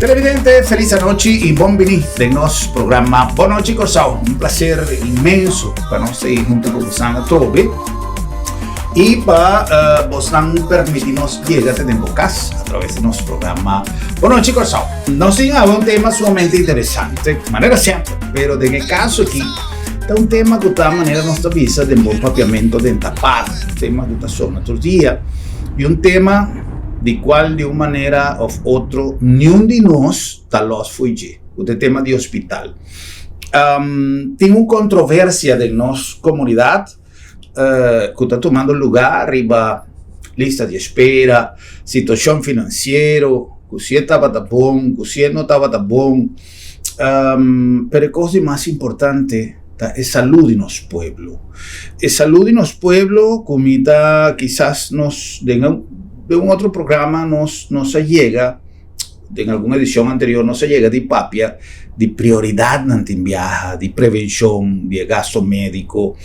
Televidente, felis anochi i bon bini den nos programa Bon Nochi Kòrsou. Un plaser inmenso pa nos ei huntu ku bosan atrobe i pa uh, bosnan permití nos yega te den bo kas a traves di nos programa Bon Nochi Kòrsou. Nos tin awe un tema sumamente interesante, manera semper, pero den e kaso aki ta un tema ku ta manera nos ta bisa den bon papiamento den tapar, un tema ku ta sona tur dia i un tema di cual di un manera of otro niun di nos ta los fo'i dje, cu ta e tema di hospital. Tin un controversia den nos comunidad cu ta tumando lugar riba lista di espera, situacion financiero, cu si e tabata bon, cu si e no tabata bon, pero e cos di mas importante ta e salud di nos pueblo. E salud di nos pueblo cu mi ta kisas nos den den un otro programa nos nos a yega den algun edicion anterior nos a yega di papia di prioridadnan tin biaha, di prevencion di e gasto medico,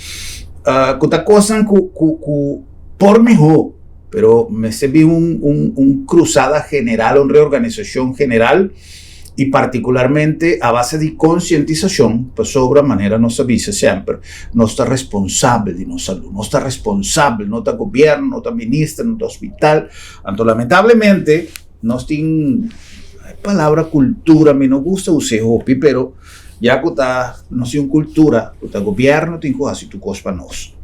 cu ta cosnan cu cu cu por miho pero mester bin un un un cruzada general, un reorganisacion general. i partikularmente a base di konsientisashon, pasobra manera nos ta bisa semper, nos ta responsabel di nos salú, nos ta responsabel, no ta gobièrnu, no ta minister, no ta hospital, anto lamentablemente nos tin e palabra kultura mi no gusta us'é hopi, pero ya ku ta nos tin un kultura ku ta gobièrnu tin ku hasi tur kos pa nos.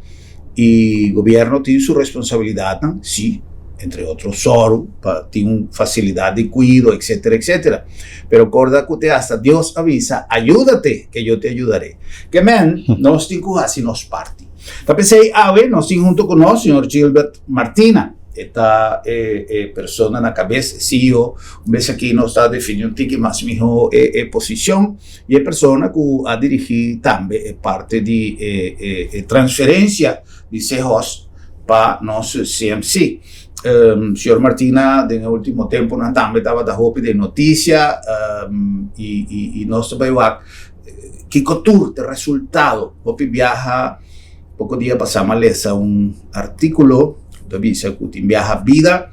I gobierno tin su responsabilidatnan, sí, entre otro sòru pa tin un fasilidat di kuido, etcétera, etcétera. Pero korda ku te asta Dios a bisa, Ayúdate, ke yo te ayudaré. Ke men, nos tin ku hasi nos parti. Ta p'esei awe nos tin huntu ku nos señor Gilbert Martina. E ta e e persona na kabes, e CEO. Un bes aki nos ta defini un tiki mas mihó e e posishon. I e persona ku a dirigí tambe e parti di e e transferensia di Sehos pa nos CMC. Señor Martina den e ultimo temponan tambe tabata hopi den notisia i i i nos ta bai wak kiko tur ta resultado. Hopi biaha poko dia pasá mi a lesa un artíkulo ku ta bisa ku tin biaha bida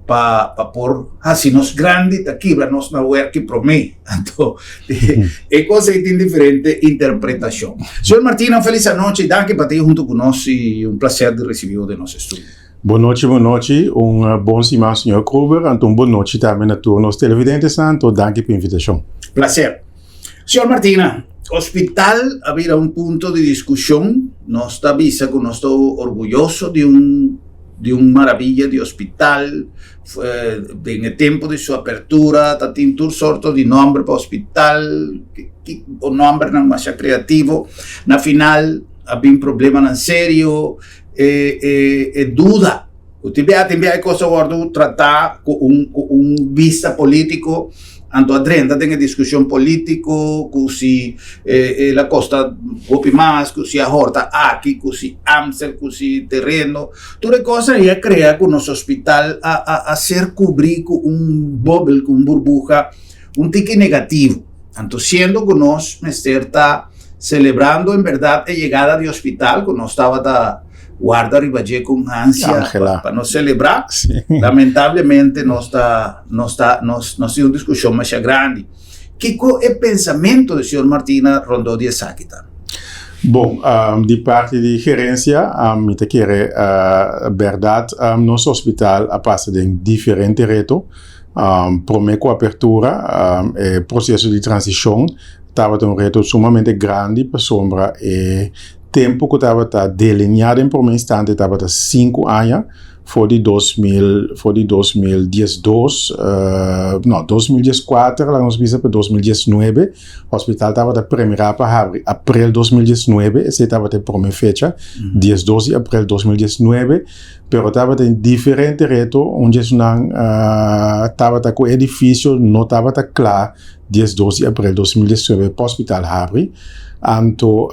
pa pa por hasi nos grandi ta kibra nos na werki promé. Anto e kos ei tin diferente interpretashon. Señor Martina, un felis anochi. Danki pa ta huntu ku nos i un plaser di risibi bo den nos estudio. Bon nochi, bon nochi. Un bon siman, señor Kruger. Anto un bon nochi tambe na tur nos televidentesnan. Anto danki pa invitashon. Plaser. Señor Martina, hospital a bira un punto di diskushon. Nos ta bisa ku nos ta orguyoso di un di un maravilla di hospital. Den e tempo di su apertura ta tin tur sorto di nomber pa hospital, o nombernan masha creativo. Na final a bin problemanan serio, e e e duda ku tin bia tin bia e kos a wòrdu tratá ku un ku un bista polítiko. Anto a drenta den e diskushon polítiko ku si el a kosta hopi mas, ku si a horta aki, ku si Amstel, ku si tereno. Tur e kos ei a krea ku nos hospital a a a ser kubrí ku un bòbel, ku un burbuha un tiki negativo. Anto siendo ku nos mester ta selebrando en bèrdat e yegada di hospital ku nos tabata warda riba dje con ansia pa nos celebra. Lamentablemente nos ta nos ta nos nos tin un discusion masha grandi. Kiko e pensamento di señor Martina rondó di esaki ta? Bon, di parti di gerencia mi ta kere berdad nos hospital a pasa den diferente reto. Prome cu apertura e proceso di transicion tabata un reto sumamente grandi pasobra e Tempu ku tabata delineá den promé instante tabata sinku aña, for di 2000, for di 2012, no, 2014, laga nos bisa pa 2019, hospital tabata premirá pa habri aprel 2019, esei tabata e promé fecha, 12 di aprel 2019, pero tabatin diferente reto, un di esunnan tabata ku e edifisio no tabata kla 12 di aprel 2019 pa hospital habri. Anto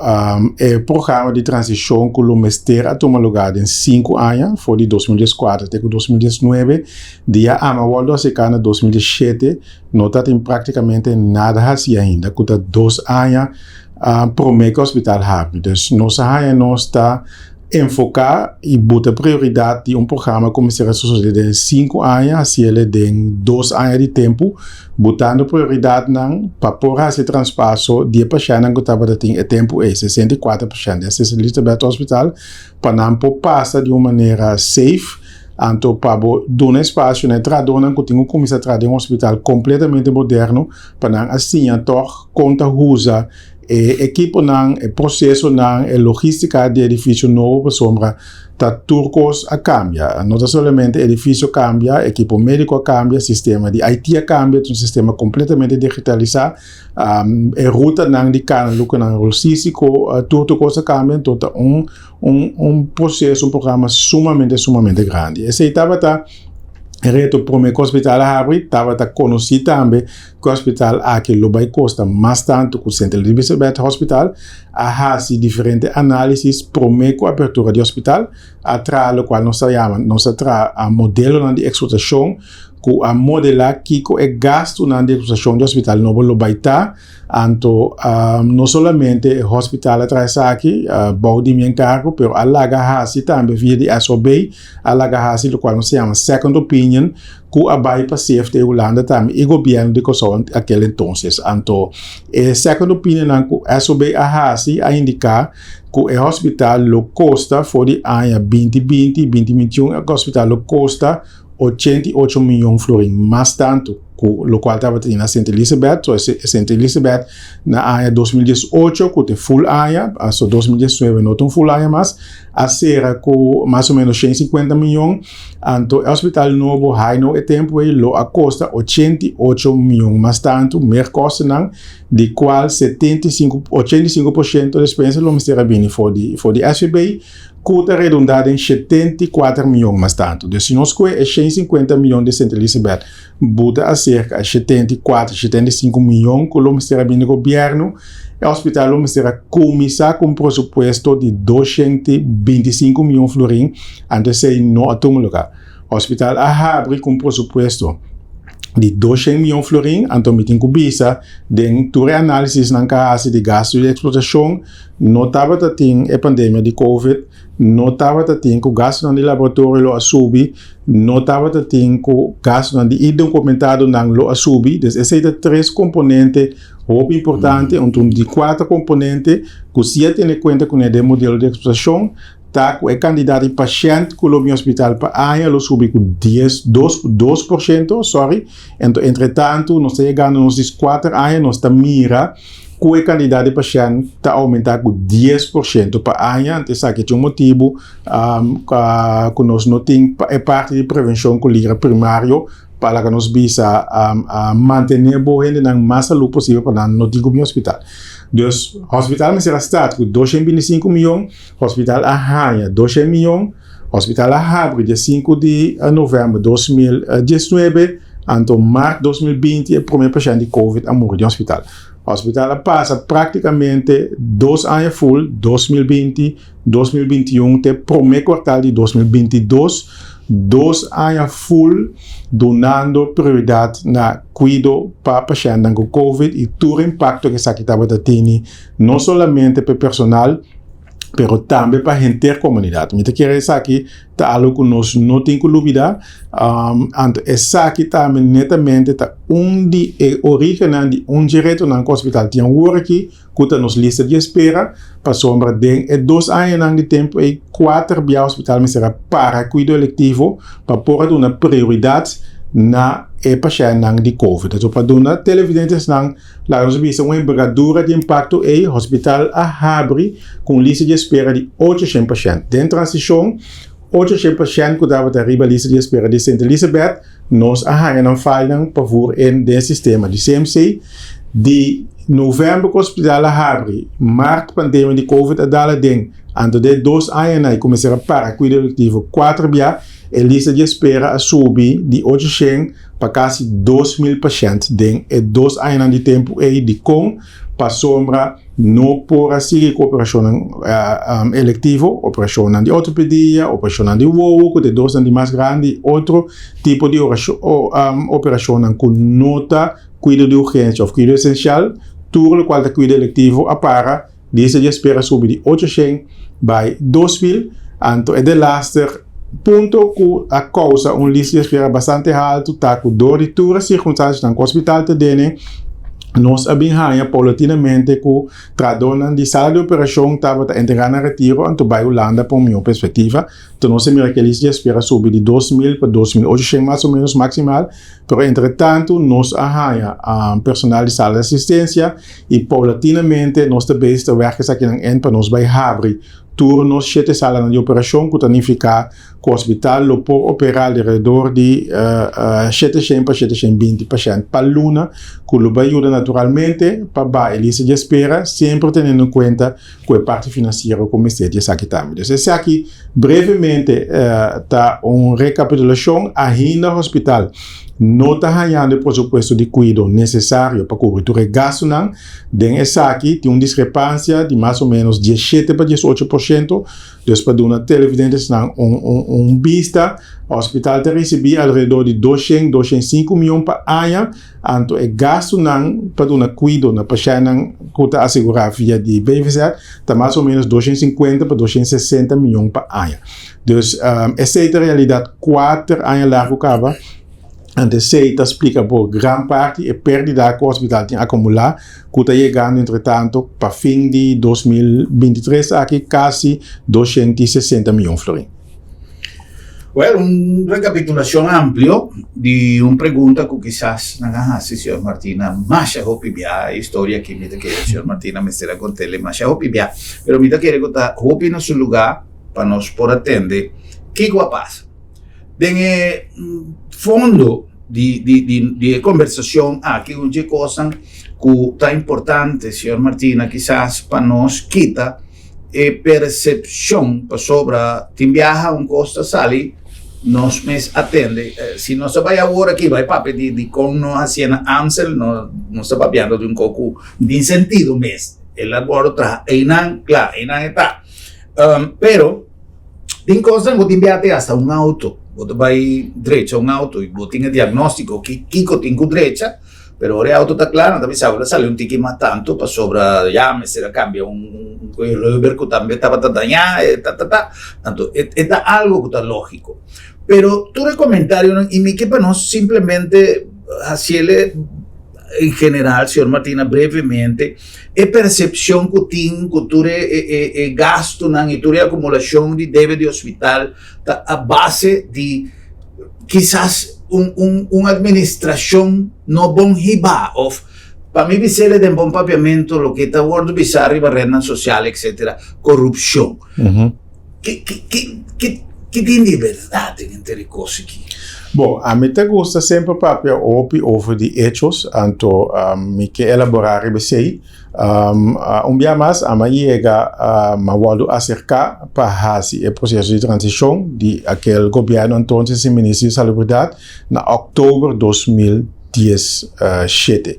e programa di transishon ku lo mester a tuma lugá den sinku aña, for di 2014 te ku 2019, dia ama wòrdu aserká na 2017, no ta tin práktikamente nada hasí ainda, ku ta dos aña promé ku hospital habri. Dus nos a haña nos ta. Enfoká i buta prioridat di un programa ku mester a sosodé den 5 aña, hasiele den 2 aña di tempu, butando prioridatnan pa por hasi traspaso di e pashèntnan ku tabata tin e tempu ei, 64 pashènt den St. Elizabeth Hospital, pa nan por pasa di un manera safe, anto pa bo duna espasio na e trahadónan ku tin ku kuminsá traha den un hospital kompletamente moderno, pa nan a siña tòg kon ta usa e ekiponan, e prosesonan, e logístika di edifisio nobo, pasobra ta tur kos a kambia. No ta solamente edifisio kambia, ekipo médiko a kambia, sistema di IT a kambia, ta un sistema kompletamente digitalisá, e rutanan di kana lukanan logístiko, tur kos a kambia, anto ta un proseso, un programa sumamente, sumamente grandi. Esei tabata reto promé ku hospital a habri. Tabata konosí tambe ku hospital aki lo bai kosta mas tantu ku St. Elizabeth Hospital. A hasi diferente análisis promé ku apertura di hospital, a traha lokual nos ta yama, nos a traha modelonan di eksplotashon ku a modelá kiko e gastunan di eksplotashon di hospital nobo lo bai ta. Anto no solamente e hospital a traha esaki bou di mi enkargo, pero a laga hasi tambe via di SOB, a laga hasi lokual nos ta yama second opinion, ku a bai pa CFT Hulanda tambe i gobièrnu di Kòrsou akel entonces. Anto e second opinionnan ku SOB a hasi a indiká ku e hospital lo kosta for di aña 2020, 2021, e hospital lo kosta 88 mion florin mas tantu ku lokual tabata na St. Elizabeth. So St. Elizabeth na aña 2018, ku ta full aña, so 2019 no ta un full aña mas, a sera ku mas o ménos 150 mion. Anto e hospital nobo haino e tempu ei lo a kosta 88 mion mas tantu, meerkostennan, di kual 75, 85% despensa lo mester a bini for di SVB, ku ta redundá den 74 mion mas tantu. Dus si nos kue e 150 mion di St. Elizabeth, buta aserka 74, 75 mion ku lo mester a bini gobièrnu, e hospital lo mester a kuminsá ku un presupuesto di 225 mion florin, anto esei no a tuma lugá. Hospital a habri ku un presupuesto di 200 mion florin, anto mi tin ku bisa, den tur e análisisnan ku a hasi di gastu di eksplotashon, no tabata tin e pandemia di COVID, no tabata tin ku gastunan di laboratorio lo a subi, no tabata tin ku gastunan di indokumentadonan lo a subi. Dus esei ta tres komponente hopi importante, un di kuater komponente ku si a tene kuenta kuné den modelo di eksplotashon, ta ku e kantidat di pashènt ku lo bin hospital pa aña lo subi ku 10, 2%, sorry. Anto, entre tantu, nos ta yegando nos di 4 aña, nos ta mira ku e kantidat di pashènt ta oumentá ku 10% pa aña. Anto esaki ta un motibu ku nos no tin e parti di prevenshon ku lira primario pa laga nos bisa mantené bo hendenan mas salú posibel pa nan no tin ku bin hospital. Dus hospital mester a start ku 225 mion, hospital a haña 200 mion, hospital a habri dia 5 di novèmber 2019, anto mart 2020 e promé pashènt di COVID a muri den hospital. Hospital a pasa práktikamente 2 aña full, 2020, 2021 te promé kuartal di 2022, 2 aña full dunando prioridat na kuido pa pashèntnan ku COVID i tur impakto ku esaki tabata tene, no solamente pa e personal, pero tambe pa henter komunidat. Mi ta kere esaki ta algu ku nos no tin ku lubidá. Anto esaki tambe netamente ta un di e orígennan di un dje retonan ku hospital tin awor aki, ku ta nos lista di espera, pasobra den e 2 añanan di tempu ei kuater bia hospital mester a para kuido elektivo pa por a duna prioridat na e pashèntnan di COVID. Anto pa duna televidentesnan, laga nos bisa, un envergadura di impakto ei, hospital a habri ku un lista di espera di 800 pashènt. Den transishon, 800 pashènt ku tabata riba lista di espera di St. Elizabeth, nos a haña nan filenan pa voer in den sistema di CMC. Di novèmber ku hospital a habri, mart pandemia di COVID a dal aden, anto den 2 añanan ei kuminsá a para kuido elektivo kuater bia, e lista di espera a subi di 800 pa kasi 2000 pashènt den e 2 añanan di tempu ei. Dikon? Pasobra no por a sigui ku operashonnan elektivo, operashonnan di ortopedia, operashonnan di wowo, ku ta e dosnan di mas grandi, otro tipo di operashonnan ku no ta kuido di urgensia òf kuido esensial. Tur lokual ta kuido elektivo a para, lista di espera a subi di 800 bai 2000. Anto e delaster punto ku a kousa un lista di espera bastante haltu ta ku dor di tur e sirkunstansianan ku hospital ta dene, nos a bin haña paulatinamente ku trahadónan di sala di operashon tabata entregá nan retiro anto bai Hulanda pa un mihó perspektiva. Anto nos a mira ku e lista di espera a subi di 2000 pa 2800 mas o ménos maksimal, pero entretantu nos a haña personal di sala di asistensia i paulatinamente nos ta bezig ta wèrk esakinan en pa nos bai habri Tur nos shete salanan di operashon ku ta nifiká ku hospital lo por operá alrededor di 700 pa 720 pashènt pa luna, ku lo bai yuda naturalmente pa baha e lista di espera, semper teniendo en kuenta ku e parti finansiero ku mester di esaki tambe. Dus esaki brevemente ta un rekapitulashon. Ainda hospital no ta hañando e presupuesto di kuido nesesario pa kubri tur e gastunan. Den esaki tin un diskrepansia di mas o ménos 17 pa 18%, dus pa duna televidentesnan un un un bista, hospital ta risibí alrededor di 200, 205 mion pa aña, anto e gastunan pa duna kuido na pashèntnan ku ta asegurá via di BVZ ta mas o ménos 250 pa 260 mion pa aña. Dus esei ta realidat kuater aña largu kaba. Anto esei ta splika bo gran parti e pèrdida ku hospital tin akumulá ku ta yegando entretanto pa fin di 2023 aki kasi 260 mion florin. Wèl, un rekapitulashon amplio di un pregunta ku kisas nan a hasi señor Martina masha hopi bia. E historia aki mi ta kere señor Martina mester a kont'el masha hopi bia, pero mi ta kere ku ta hopi na su lugá pa nos por a tende kiko a pasa. Den e fondo di di di di e conversacion aki un dje cosnan cu ta importante señor Martina kisas pa nos kita e percepcion pasobra tin biaha un cos ta sali nos mes atende si nos a bay awor aki bay papia di di con no hacié na Amstel no nos ta papiando di un cos cu tin sentido mes el a worde traha eynan cla eynan e ta pero. Tin kosnan ku tin biaha te hasta un auto. Bo ta bai drecha un auto i bo tin e diagnóstiko ki kiko tin ku drecha, pero ora e auto ta kla nan ta bisa bo ta sali un tiki mas tantu pasobra ya mester a kambia un rubber ku tambe tabata dañá e ta ta ta. Anto e ta algu ku ta lógiko. Pero tur e komentarionan i mi ke pa nos simplemente hasiel en general, señor Martina, brevemente. E persepshon ku tin ku tur e gastunan i tur e akumulashon di debe di hospital ta a base di kisas un administrashon no bon hibá òf pa mi bis'el den bon papiamentu loke ta wòrdu bisá riba retnan sosial etsetera korupshon. Ki tin di bèrdat den henter e kos aki? Bon, ami ta gusta semper papia hopi over di hechos, anto mi ke elaborá riba esei. Un bia mas ami a yega, mi a wòrdu aserká pa hasi e proseso di transishon di akel gobièrnu entonces di Minister di Salubridat na òktober 2017.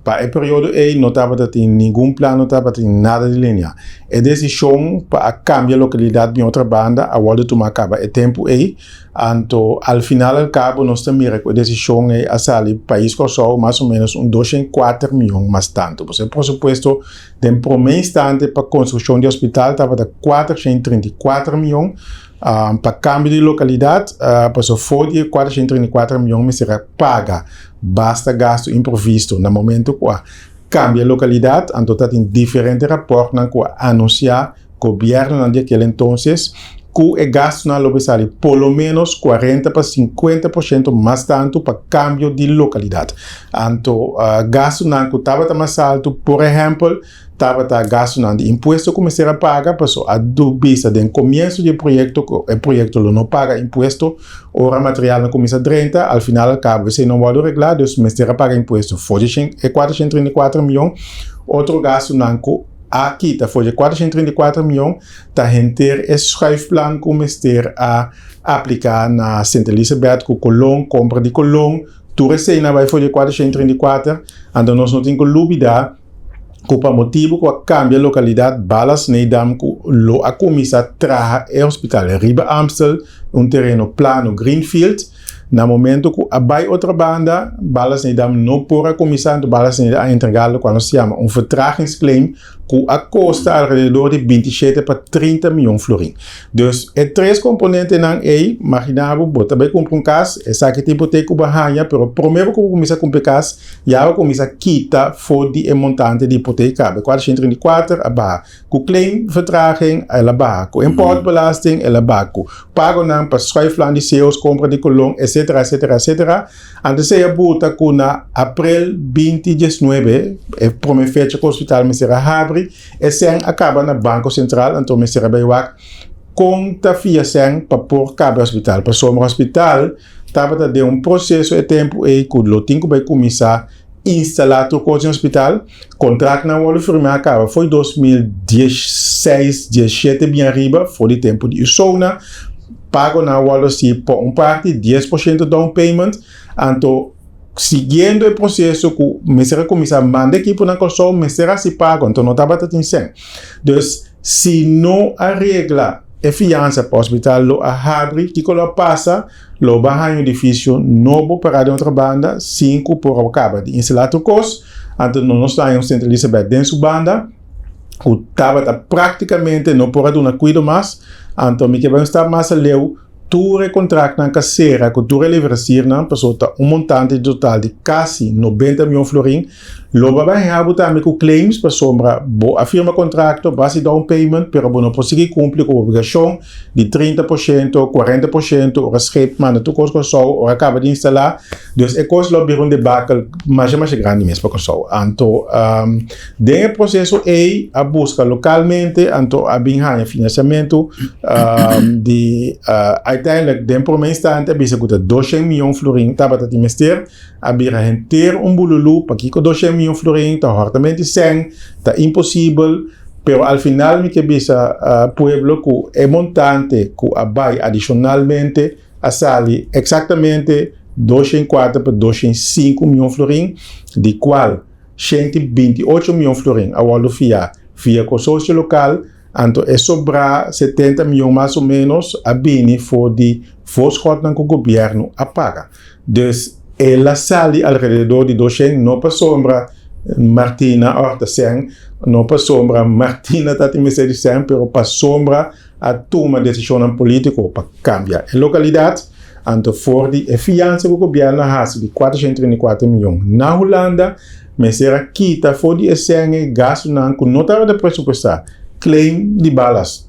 Pa e periodo ei no tabata tin ningun plan, no tabata tin nada di linea. E desishon pa a kambia lokalidat bin otro banda a wòrdu tumá kaba e tempu ei, anto al final al kabo nos ta mira ku e desishon ei a sali pais Kòrsou mas o ménos un 204 mion mas tantu. Pasobra e presupuesto den promé instante pa konstrukshon di hospital tabata 434 mion, pa kambio di lokalidat pasobra for di e 434 mion mester a paga Basta gastu improvisto na momento ku a kambia lokalidat, anto ta tin diferente rapòrtnan ku a anunsiá gobièrnunan di akel entonses ku e gastunan lo bai sali por lo ménos 40 pa 50% mas tantu pa kambio di lokalidat. Anto gastunan ku tabata mas altu, por ehèmpel, Tabata gastunan di impuesto ku mester a paga, paso a bisa den komienso di e proyekto ku e proyekto lo no paga impuesto ora materialnan kuminsa drenta, al final al kabo esei no wòrdu reglá, dus mester a paga impuesto for di e 434 mion. Otro gastunan ku a kita for di e 434 mion ta henter e schuifplan ku mester a apliká na Sint Elisabeth ku Colon, kompra di Colon, tur eseinan bai for di e 434, anto nos no tin ku lubida. ku pa motibu ku a kambia lokalidat Ballast Nedam ku lo a kuminsá traha e hospital riba Amstel, un tereno plano greenfield. Na momento ku a bai Otrabanda, Ballast Nedam no por a kuminsá, anto Ballast Nedam a entregá lokual nos yama un vertragingsclaim ku a kosta alrededor di 27 pa 30 mion florin. Dus e tres komponentenan ei, maginá bo, bo ta bai kumpra un kas, esaki ta hipotek ku bo a haña, pero promé bo ku bo kuminsá kumpra e kas, ya bo kuminsá kita for di e montante di hipotek kaba. E 434 a baha. Ku claim vertraging el a baha, ku importbelasting el a baha, ku pagonan pa schuiflan di seos, kompra di kolon, etcetera, etcetera, etcetera. Antes ei a buta ku na aprel 2019, e prome fecha ku hospital mester a habri, e sèn a kaba na Banko Sentral, anto mester a bai wak kon ta fia sèn pa por kaba e hospital. Pasobra hospital tabata den un proseso e tempu ei ku lo tin ku bai kuminsá instalá tur kos den hospital. Kontraktnan wòrdu firmá kaba for di 2016, 17 bin ariba, for di tempu di Usona. Pagonan wòrdu hasi pa un parti, 10% down payment. Anto siguiendo e proseso ku mester a kuminsá manda ekiponan Kòrsou, mester hasi pago, anto no tabata tin sèn. Dus si no a regla e fiansa pa hospital lo a habri, kiko lo a pasa? Lo ba haña un edifisio nobo pará den otro banda sin ku por a kaba di instalá tur kos. Anto no nos ta haña un Sint Elisabeth den su banda ku tabata práktikamente no por a duna kuido mas. Anto mi ke bai un stap mas aleu. Tur e kontraktnan ka sera ku tur e leverasiernan pasobra ta un montante di total di kasi 90 mion florin. Lo bo a bai haña bo tambe ku claims pasobra bo a firma kontrakto, bo a hasi down payment pero bo no por sigui kumpli ku bo obligashon di 30%, 40% ora schep manda tur kos Kòrsou ora kaba di instalá. Dus e kos lo bira un debakel masha masha grandi mes pa Kòrsou. Anto den e proseso ei a buska lokalmente anto a bin haña finansiamentu di uiteindelijk den prome instante a bisa ku ta 200 mion florin tabata tin mester. A bira henter un bululu, pakiko 200 mion florin ta hòrtamenti sèn, ta imposibel, pero al final mi ke bisa pueblo ku e montante ku a bai adishonalmente a sali eksaktamente 204 pa 205 mion florin, di kual 128 mion florin a wòrdu fiá via konsorsio lokal, anto e sobrá 70 mion mas o ménos a bini for di voorschotnan ku gobièrnu a paga. Dus el a sali alrededor di 200 no pasobra Martina òrta sèn, no pasobra Martina ta tin mester di sèn, pero pasobra a tuma desishonnan polítiko pa kambia e lokalidat. Anto for di e fiansa ku gobièrnu a hasi di 434 mion na Hulanda, mester a kita for di e sèn e gastunan ku no tabata presupuestá, claim di balas,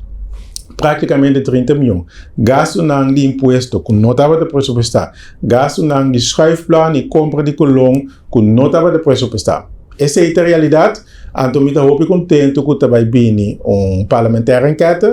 práktikamente 30 mion, gastunan di impuesto ku no tabata presupuestá, gastunan di schuifplan i kompra di kolon ku no tabata presupuestá. Esei ta realidat, anto mi ta hopi kontentu ku ta bai bini un parlementaire enquête,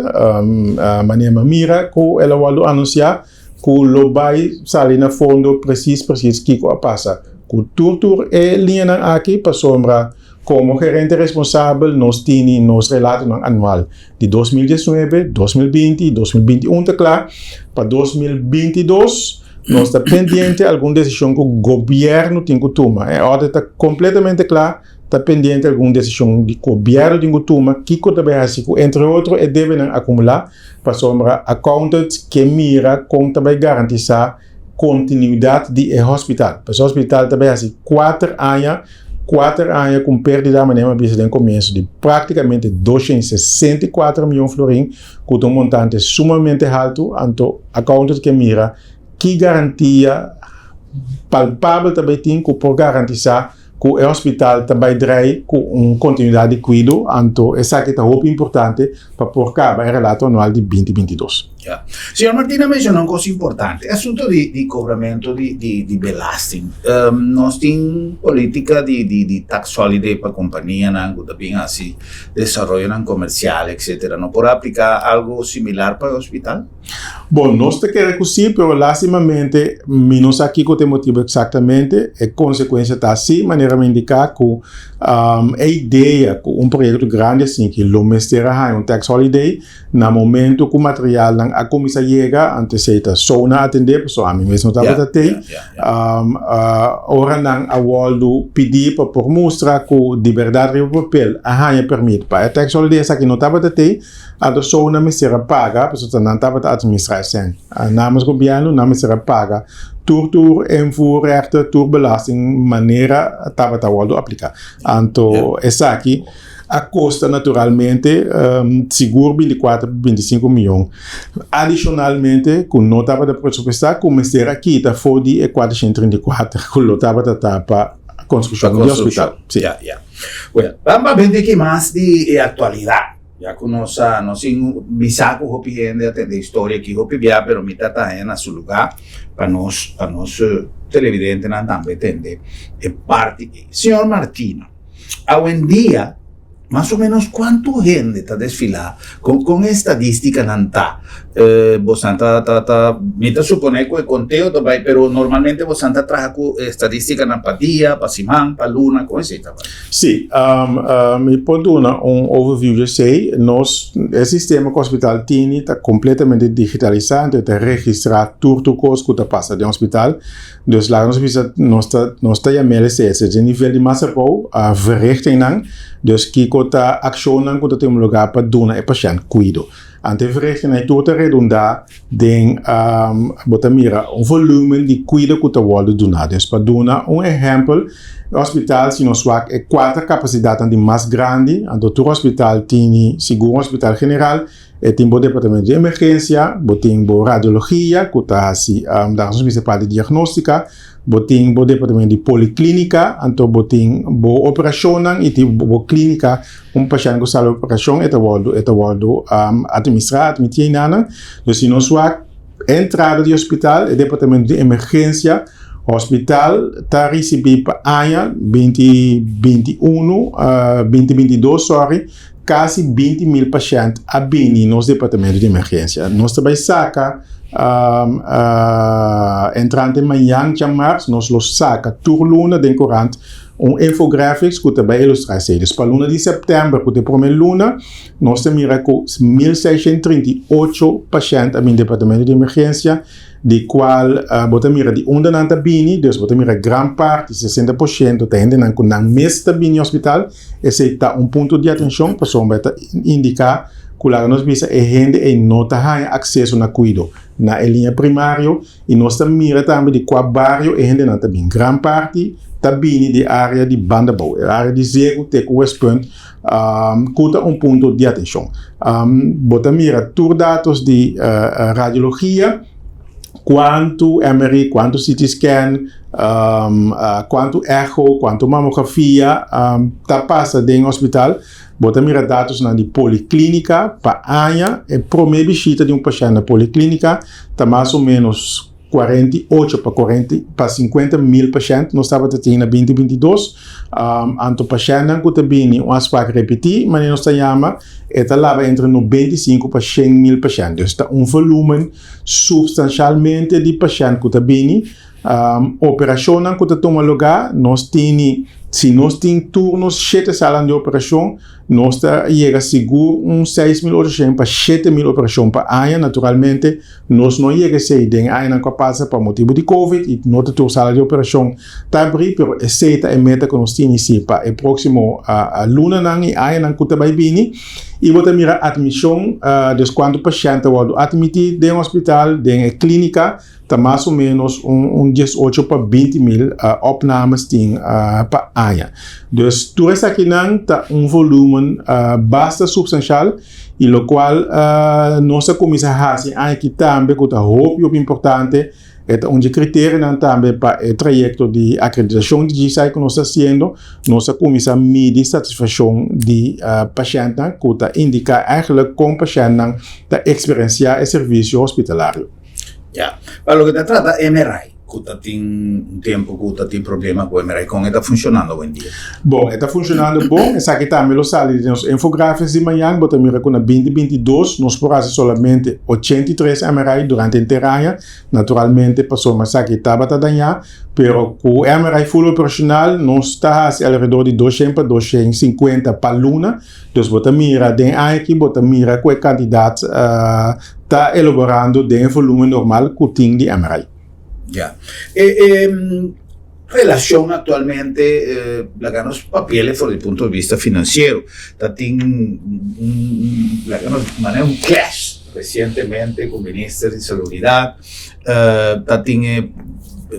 manera mi a mira ku el a wòrdu anunsiá, ku lo bai sali na fondo presis presis kiko a pasa ku tur tur e liñanan aki, pasobra komo gerente responsabel nos tini nos relatonan anual di 2019, 2020 i 2021 ta kla, pa 2022 nos ta pendiente algun desishon ku gobièrnu tin ku tuma. E orde ta kompletamente kla, ta pendiente algun desishon di gobièrnu tin ku tuma kiko ta bai hasi ku entre otro e debenan akumulá, pasobra accountant ke mira kon ta bai garantisá kontinuidat di e hospital. Pasobra e hospital ta bai hasi 4 aña, 4 aña ku un pérdida, manera mi a bisa den komienso, di práktikamente 264 mion florin, ku ta un montante sumamente haltu. Anto accountant ke mira ki garantia palpabel ta bai tin ku por garantisá ku e hospital ta bai drei ku un kontinuidat di kuido. Anto esaki ta hopi importante pa por kaba e relato anual di 2022. Ja. Señor Martina a menshoná un kos importante, e asunto di kobramentu di belasting. Nos tin polítika di tax holiday pa kompanianan ku ta bin hasi desaroyonan komersial, etcetera. No por apliká algo similar pa e hospital? Bon, nos ta kere ku sí, pero lastimamente mi no sa kiko ta e motibu eksaktamente. E konsekuensia ta así, manera mi indiká ku e idea ku un proyekto grandi asinki lo mester a haña un tax holiday, na momento ku materialnan a kuminsá yega, antes ei ta SONA a atendé, pasobra ami mes no tabata tei, ora nan a wòrdu pidí pa por mustra ku di bèrdat riba papel a haña pèrmit pa e tax holiday, esaki no tabata tei. Anto SONA mester a paga, pasobra nan tabata administra e sèn namens gobièrnu, nan mester a paga. Tur invoerrechten, tur belasting manera tabata wòrdu apliká. Anto esaki a kosta naturalmente sigur 24, 25 mion. Adishonalmente ku no tabata presupuestá ku mester a kita for di e 434 ku lo tabata ta pa konstrukshon di hospital. Sí. Ya, ya. Bueno, ban papia un tiki mas di e aktualidat. Ya ku nos a, nos tin bisa ku hopi hende a tende historia aki hopi bia, pero mi ta taña na su lugá pa nos, pa nos televidentenan tambe tende e parti ei. Señor Martina, awendia mas o menos kuantu hende ta desfilá? Kon, kon e estadístikanan ta? Bosan ta, ta, ta, mi ta suponé ku e konteo ta bai, pero normalmente bosan ta traha ku estadístikanan pa dia, pa siman, pa luna, kon esei ta bai? Sí, mi por duna un overview di esei. Nos, e sistema ku hospital tini ta kompletamente digitalisá, anto e ta registrá tur tur kos ku ta pasa den hospital. Dus laga nos bisa, nos ta, nos ta yam'el esei, esei ta e nivel di mas abou, verrichtingnan, dus kiko ta akshonnan ku ta tuma lugá pa duna e pashènt kuido. Anto e verrichtingnan tur ta redundá den bo ta mira un volumen di kuido ku ta wòrdu duná. Dus pa duna un ehèmpel, e hospital si nos wak e kuater kapasidatnan di mas grandi, anto tur hospital tini sigur un hospital general, e tin bo departamento di emergensia, bo tin bo radiologia ku ta hasi nos bisa parti di diagnóstika, bo tin bo departamento di poliklinika, anto bo tin bo operashonnan i tin bo klínika. Un pashènt ku sali operashon e ta wòrdu e ta wòrdu atministrá, atmití einanan. Dus si nos wak entrada di hospital, e departamento di emergensia, hospital ta risibí pa aña 2021, 2022 sòri, kasi 20.000 pashènt a bini nos departamento di emergensia. Nos ta bai saka entrante mañan djamars, nos lo saka tur luna den korant un infographics ku ta bai ilustrá esei. Dus pa luna di sèptèmber, ku ta e promé luna, nos ta mira ku 1638 pashènt a bini departamento di emergensia, di kual bo ta mira di unda nan ta bini, dus bo ta mira gran parti, 60%, ta hendenan ku nan mes ta bini hospital. Esei ta un punto di atenshon pasobra e ta indiká ku laga nos bisa e hende ei no ta haña akseso na kuido na e liña primario. I nos ta mira tambe di kua bario e hendenan ta bin. Gran parti ta bini di área di Bandabou, e área di Zegu te ku Westpunt, ku ta un punto di atenshon. Bo ta mira tur datos di radiologia, kuantu MRI, kuantu CT scan, kuantu echo, kuantu mamografia ta pasa den hospital. Bo ta mira datosnan di poliklinika pa aña. E promé bishita di un pashènt na poliklinika ta mas o ménos 48 pa 40 pa 50 mil pashènt nos tabata tin na 2022. Anto pashèntnan ku ta bini un afspraak repetí, manera nos ta yama, e ta laba entre 95 pa 100 mil pashènt. Dus ta un volúmen supstanshalmente di pashènt ku ta bini. Operashonnan ku ta tuma lugá, nos tini, si nos tin tur nos shete salan di operashon, nos ta yega sigur un 6800 pa 7000 operashon pa aña. Naturalmente, nos no yega esei den e añanan ku a pasa pa motibu di covid i no ta tur sala di operashon ta abrí, pero esei ta e meta ku nos tini si pa e próksimo lunanan i añanan ku ta bai bini. I bo ta mira atmishon, des kuantu pashènt ta wòrdu atmití den hospital, den e klínika. Ta mas o menos un 18 pa 20 mil opnames tin pa aña. Dus tur esakinan ta un volumen basta substanshal i lokual nos a kuminsá hasi aña aki tambe ku ta hopi hopi importante. E ta un di e kriterionan tambe pa e trayekto di akreditashon di GSI ku nos ta hasiendo. Nos a kuminsá midi satisfakshon di pashèntnan ku ta indiká eigentlik kon pashèntnan ta eksperensiá e servisio hospitalario. Ya, pa loke ta trata MRI, ku ta tin un tempu ku ta tin problema ku MRI, kon e ta funshonando awendia? Bon, e ta funshonando bon, esaki tambe lo sali den nos infografis di mañan, bo ta mira ku na 2022 nos por hasi solamente 83 MRI durante henter aña, naturalmente pasobra esaki tabata dañá, pero ku MRI full operashonal nos ta hasi alrededor di 200 pa 250 pa luna. Dus bo ta mira den aña aki bo ta mira ku e kantidat ta elaborando den e volumen normal ku tin di MRI. Ya. E e relashon aktualmente laga nos papia for di punto di bista finansiero ta tin un laga nos manera un clash resientemente ku minister di salubridad ta tin e.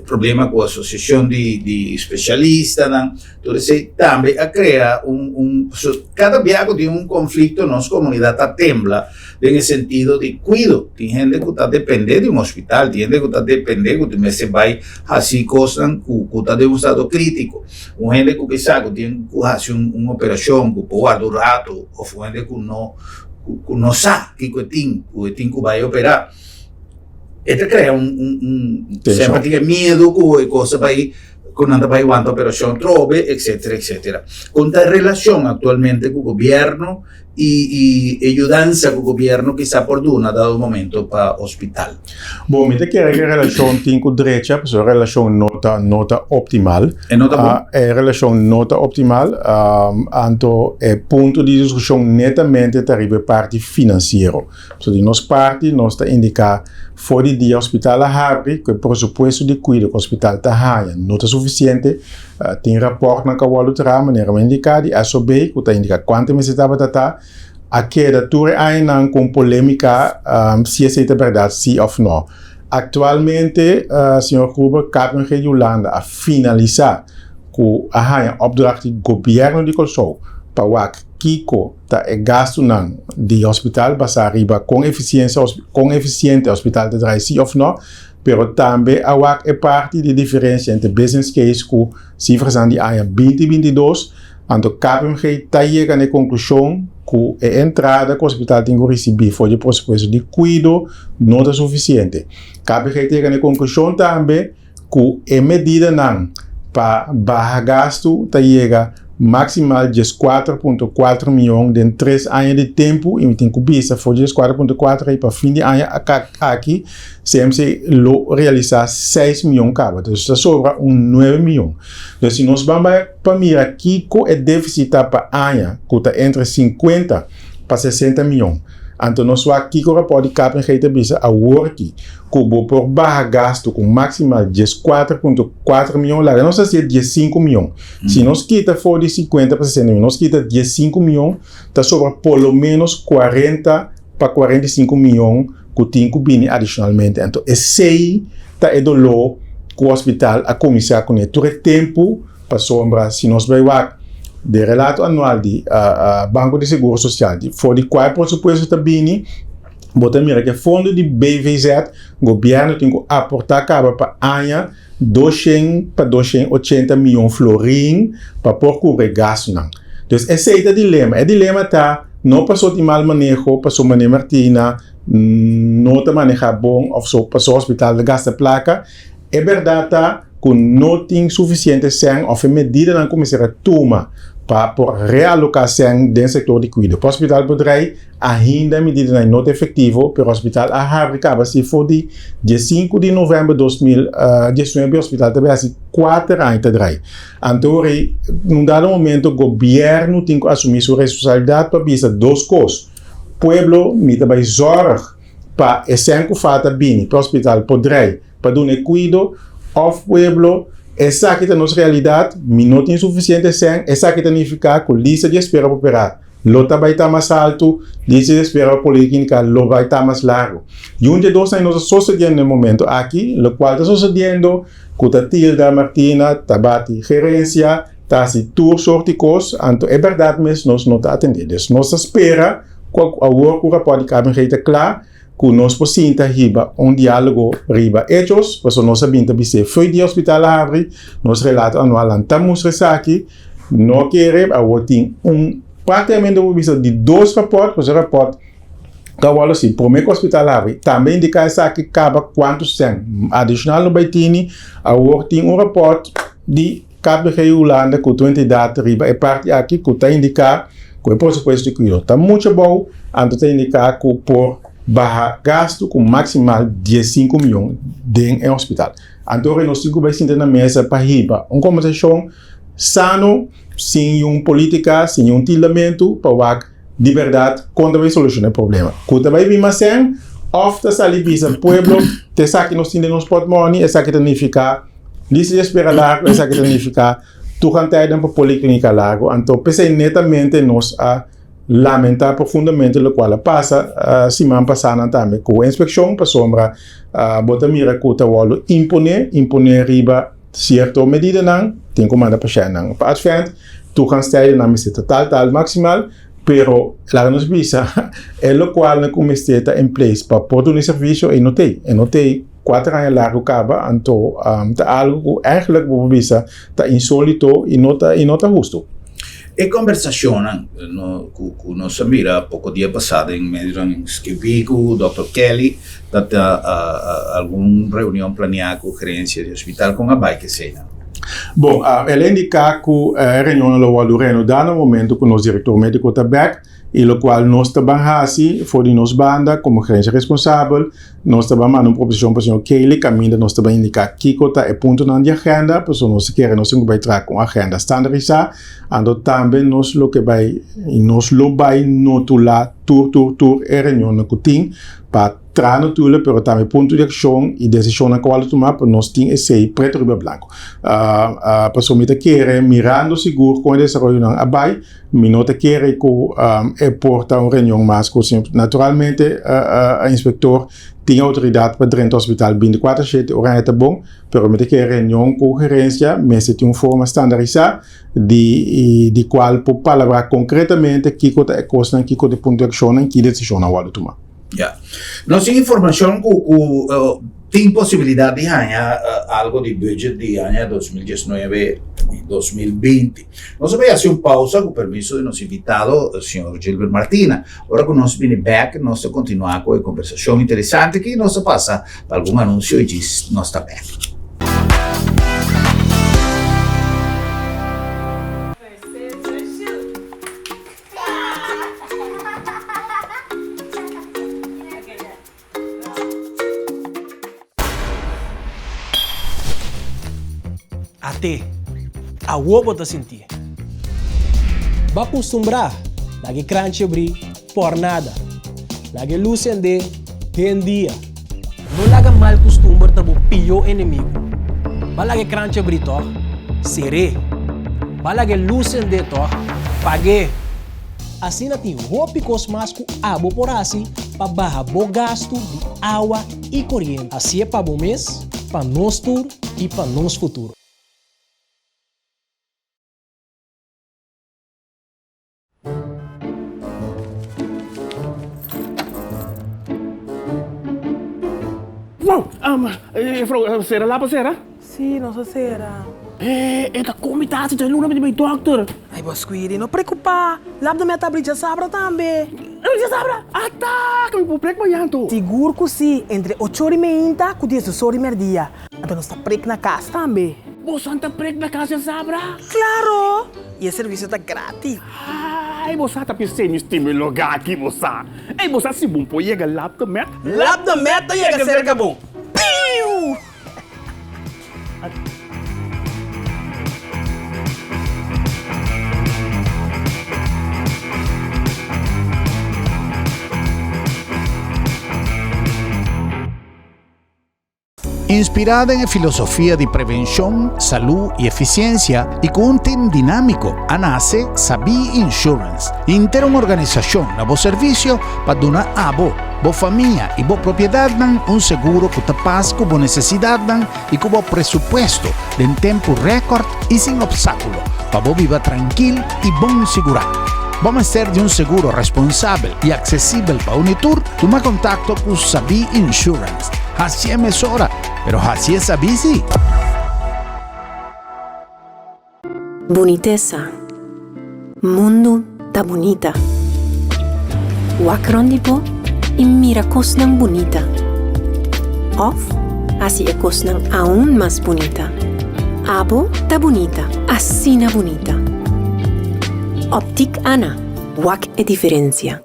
problema ku asosiashon di di spesialistanan, tur esei tambe a krea un un kada bia ku tin un konflikto nos komunidat ta tembla den e sentido di kuido. Tin hende ku ta dependé di un hospital, tin hende ku ta dependé ku tin mester bai hasi kosnan ku ku ta den un estado kritiko. Un hende ku kisa ku tin ku hasi un un operashon ku por warda un rato òf un hende ku no ku no sa kiko e tin ku e tin ku bai operá. E ta krea un un un semper tin e miedu ku e kos ta bai ku nan ta bai wanta operashon atrobe etcetera etcetera. Kon ta e relashon aktualmente ku gobièrnu i i e yudansa ku gobièrnu kisa por duna dado momento pa hospital? Bon, mi ta kere ku e relashon tin ku drecha pasobra e relashon no ta no ta optimal. E no ta bon? E relashon no ta optimal anto e punto di diskushon netamente ta riba e parti finansiero. So di nos parti nos ta indiká for di dia hospital a habri ku e presupuesto di kuido ku hospital ta haña no ta sufisiente. Tin rapòrtnan ku a wòrdu traha manera mi a indiká di SOB ku ta indiká kuantu mester tabata ta. A keda tur e añanan ku un polémika si esei ta bèrdat si òf nò. Aktualmente señor Gruber KPMG di Hulanda a finalisá ku a haña opdracht di gobièrnu di Kòrsou pa wak kiko ta e gastunan di hospital basá riba kon efisiensia kon efisiente hospital ta draai si òf nò, pero tambe a wak e parti di diferensia entre business case ku sifrasnan di aña 2022, anto KPMG ta yega na e konklushon ku e entrada ku hospital tin ku risibí for di e presupuesto di kuido no ta sufisiente. KPMG ta yega na e konklushon tambe Ku e medidanan pa baha gastu ta yega maksimal 14.4 mion den tres aña di tempu i mi tin ku bisa for di 14.4 ei pa fin di aña aki CMC lo realisá 6 mion kaba. Entonces ta sobra un 9 mion. Entonces si nos ban bai pa mira kiko e défisit ta pa aña ku ta entre 50 pa 60 mion. Anto nos wak kiko rapòrt di KPMG ta bisa awor aki ku bo por baha gastu ku maksimal 14.4 mion, laga nos hasié 15 mion. Si nos kita for di 50 pa 60 mion, nos kita 15 mion, ta sobra por lo menos 40 pa 45 mion ku tin ku bini adishonalmente. Anto esei ta e doló ku hospital a kuminsá kuné tur e tempu. Pasobra si nos bai wak den relato anual di Banko di Seguro Sosial di for di kua e presupuesto ta bini, bo ta mira ku e fondo di BVZ gobièrnu tin ku aportá kaba pa aña 200 pa 280 mion florin pa por kubri e gastunan. Dus esei ta dilema. E dilema ta no paso tin mal maneho, paso Mane Martina no ta manehá bon òf so paso hospital ta gasta plaka. E bèrdat ta ku no tin sufisiente sèn òf e medidanan ku mester a tuma pa por realoká sèn den sektor di kuido. Pa hospital por drei, ainda e medidanan no ta efektivo, pero hospital a habri kaba si for di 15 di novèmber 2019 hospital ta bai hasi kuater aña ta drei. Anto ora un dado momento gobièrnu tin ku asumí su responsabilidat pa bisa dos kos, pueblo mi ta bai zòrg pa e sèn ku falta bini pa hospital por drei, pa duna e kuido òf pueblo, esaki ta nos realidat, mi no tin sufisiente sèn, esaki ta nifiká ku lista di espera pa operá lo ta bai ta mas haltu, lista di espera pa poliklinika lo bai ta mas largu. I un di e dosnan no ta sosediendo na e momento aki, lokual ta sosediendo ku ta Tilda Martina ta bati gerensia, ta hasi tur sort di kos, anto e bèrdat mes nos no ta atendé. Dus nos ta spera ku awor ku rapòrt di KPMG ta kla, ku nos por sinta hiba un diálogo riba echos, pasobra nos a bin ta bis'é fo'i di hospital a habri, nos relato anualnan ta mustra esaki, no kere awor tin un práktikamente bo por bisa di dos rapòrt, pasobra e rapòrt ta wòrdu hasi promé ku hospital habri, tambe indiká esaki kaba kuantu sèn adishonal no bai tini, awor tin un rapòrt di. KPG Hulanda ku tur entidat riba e parti aki ku ta indiká ku e presupuesto di kuido ta muchu abou, anto ta indiká ku por baha gastu ku maksimal 15 mion den e hospital. Anto ora nos tin ku bai sinta na mesa pa hiba un kombersashon sano, sin yun politika, sin yun tildamentu pa wak di bèrdat kon ta bai solushoná e problema. Ku ta bai bin mas sèn òf ta sali bisa pueblo ta esaki nos tin den nos pòtmòni, esaki ta nifiká. Lista di espera largu, esaki ta nifiká toegang tijden pa poliklinika largu. Anto p'esei netamente nos a lamenta profundamente locual a pasa siman pasanan tambe cu inspeccion pasobra bo ta mira cu ta wordo impone, impone riba cierto medidanan, tin cu manda pashentnan pa Advent, toegangstijdennan mester ta tal tal maximal, pero laga nos bisa e locualnan cu mester ta in place pa por duna e servicio e no t'ey, e no t'ey cuater aña largo caba, anto ta algo cu eigenlijk bo por bisa ta insolito y no ta y no ta husto. E kombersashonnan ku nos a mira poko dia pasá den medionan skibí ku dòkter Kelly ta ta algun reunion planiá ku gerensia di hospital kon a bai ku eseinan? Bon, el a indiká ku e reunionnan lo wòrdu reanudá na momento ku nos direktor médiko ta bèk i lokual nos ta ban hasi for di nos banda komo gerensia responsabel. Nos ta ban manda un proposishon pa señor Kelly kaminda nos ta ban indiká kiko ta e puntonan di agenda, pasobra nos ta kere nos tin ku bai traha ku un agenda standarisá, anto tambe nos lo ke bai nos lo bai notulá tur tur tur e reunionnan ku tin pa traha notula pero tambe punto di akshon i desishonnan ku a wòrdu tumá pa nos tin esei pretu riba blanku. Pasobra mi ta kere mirando sigur kon e desaroyonan a bai. Mi no ta kere ku e por ta un reunion mas ku naturalmente inspektor tin outoridat pa drenta hospital bintikuater shete ora e ta bon, pero mi ta kere reunion ku gerensia mester tin un forma standarisá di di kual por palabrá konkretamente kiko ta e kosnan, kiko ta e punto di akshonnan, ki desishonnan wòrdu tumá. Ya. Nos tin informashon ku ku tin posibilidat di haña algo di budget di aña 2019 i 2020. Nos a bai hasi un pausa ku permiso di nos invitado señor Gilbert Martina. Ora ku nos bini bèk nos ta kontinuá ku e kombersashon interesante aki. Nos ta pasa pa algun anunsio i djis nos ta bèk. At'é, awor bo ta sintié. Bo a kustumbrá laga e kranchi abrí por nada. Laga e lus sendé den dia. No laga mal kustumber ta bo pió enemigu. Bo a laga e kranchi abrí tòg? Ser'é. Bo a laga e lus sendé tòg? Pag'é. Asina tin hopi kos mas ku abo por hasi pa baha bo gastu di awa i koriente. Hasié pa bo mes, pa nos tur i pa nos futuro. Wow! Juffrouw, sera lapa sera? Sí, nos a sera. E ta kon mi ta hasi djaluna mi ta bai dòkter. Ai bo Squidi, no preokupá. Lap de mi a ta abri djasabra tambe. Abri djasabra? Ata! Ka mi por prek mañan anto? Sigur ku sí, entre ocho ora i meinta ku diesdos ora i mèrdia. Anto nos ta prek na kas tambe. Boso ta prek na kas djasabra? Klaro! I e servisio ta gratis. Ai, bo sa ta pis'é mi stima e lugá aki, bo sa. Ei, bo sa si bon por yega Lap de Met? Lap de Met ta yega serka bo. Piu! Inspirá den e filosofia di prevenshon, salú i efisiensia i ku un tim dinámiko a nase Sabí Insurance, henter un organisashon na bo servisio pa duna abo, bo famia i bo propiedatnan un seguro ku ta pas ku bo nesesidatnan i ku bo presupuesto den tempu rèkòrt i sin opstákulo pa bo biba trankil i bon sigurá. Bo mester di un seguro responsabel i aksesibel pa uni tur? Tuma kontakto ku Sabí Insurance. Hasié mesora, pero hasié sabí sí! Bunitesa. Mundu ta bunita. Wak rond di bo i mira kosnan bunita. Òf hasi e kosnan aun mas bunita. Abo ta bunita, asina bunita. Optik Ana, wak e diferensia.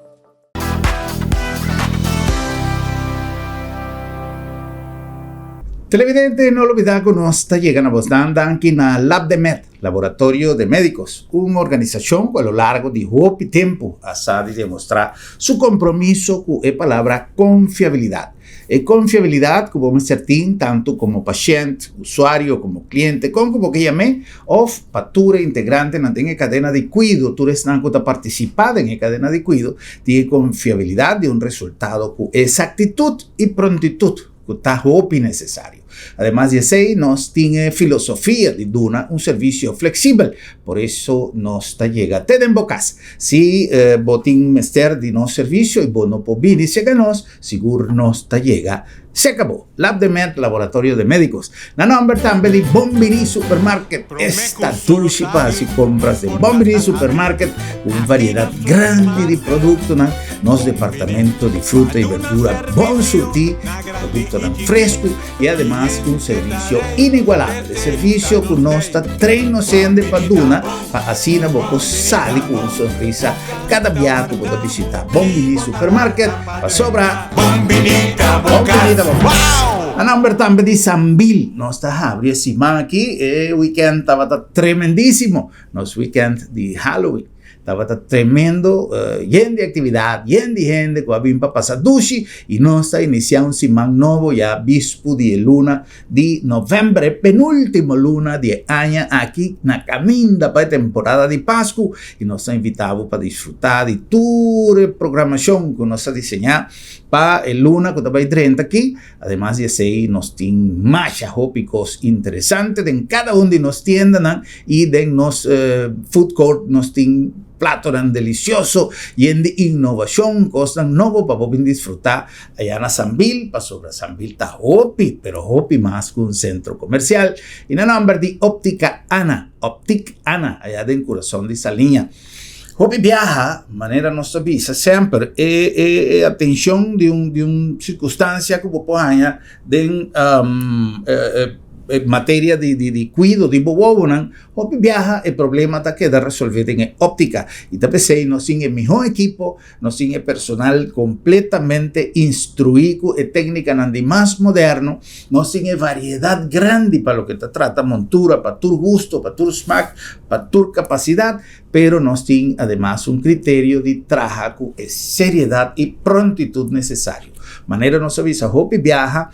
Televidente, no olbida ku nos ta yega na bosnan danki na LabdeMed, Laboratorio de Médicos, un organisashon ku a lo largo di hopi tempu a sa di demostrá su kompromiso ku e palabra konfiabilidat. E konfiabilidat ku bo mester tin tantu komo pashènt, usuario, komo kliente, kon ku bo ke yam'é, òf pa tur e integrantenan den e kadena di kuido, tur esnan ku ta partisipá den e kadena di kuido, tin e konfiabilidat di un resultado ku esaktitut i prontitut ku ta hopi nesesario. Ademas di esei, nos tin e filosofia di duna un servisio fleksibel, por eso nos ta yega te den bo kas. Si bo tin mester di nos servisio i bo no por bini serka nos, Sigur nos ta yega serka bo. Lab de Med, Laboratorio de Médicos. Na nomber tambe di Bon Bini Supermarket. Esta dushi pa hasi compras den Bon Bini Supermarket cu un variedad grandi di productonan. Nos departamento di fruta y verdura bon surti, productonan fresco y ademas un servicio inigualabel. E servicio cu nos ta train nos hende pa duna pa asina bo por sali cu un sonrisa cada bia cu bo ta bishita Bon Bini Supermarket. Pasobra Bon Bini ta bo cas. Na nomber tambe di Sambil nos ta habri e siman aki. E weekend tabata tremendisimo. Nos weekend di Halloween tabata tremendo, yen di actividad, yen di hende cu a bin pa pasa dushi y nos ta inicia un siman nobo ya bispu di e luna di november, e penultimo luna di e aña aki na caminda pa e temporada di Pascu y nos ta invita bo pa disfruta di tur e programacion cu nos a diseña pa e luna cu ta bay drenta aki. Ademas di esey nos tin masha hopi cos interesante den cada un di nos tiendanan y den nos food court nos tin platonan delicioso yen di innovacion, cosnan nobo pa bo bin disfruta Aya na Sambil, pasobra Sambil ta hopi, pero hopi mas ku un sentro komersial. I na nòmber di Optika Ana, Optik Ana, aya den kurason di Saliña. Hopi biaha, manera nos ta bisa semper, e e e atenshon di un di un sirkunstansia ku bo por haña den e materia di di di kuido di bo wowonan, hopi biaha e problema ta keda resolvé den e óptika. I ta p'esei nos tin e mihó ekipo. Nos tin e personal completamente instruí cu e tecnicanan di mas moderno. Nos tin e variedad grandi pa loke ta trata montura, pa tur gusto, pa tur smaak, pa tur capacidad, pero nos tin ademas un criterio di traha cu e seriedad y prontitud necesario. Manera nos a bisa hopi biaha,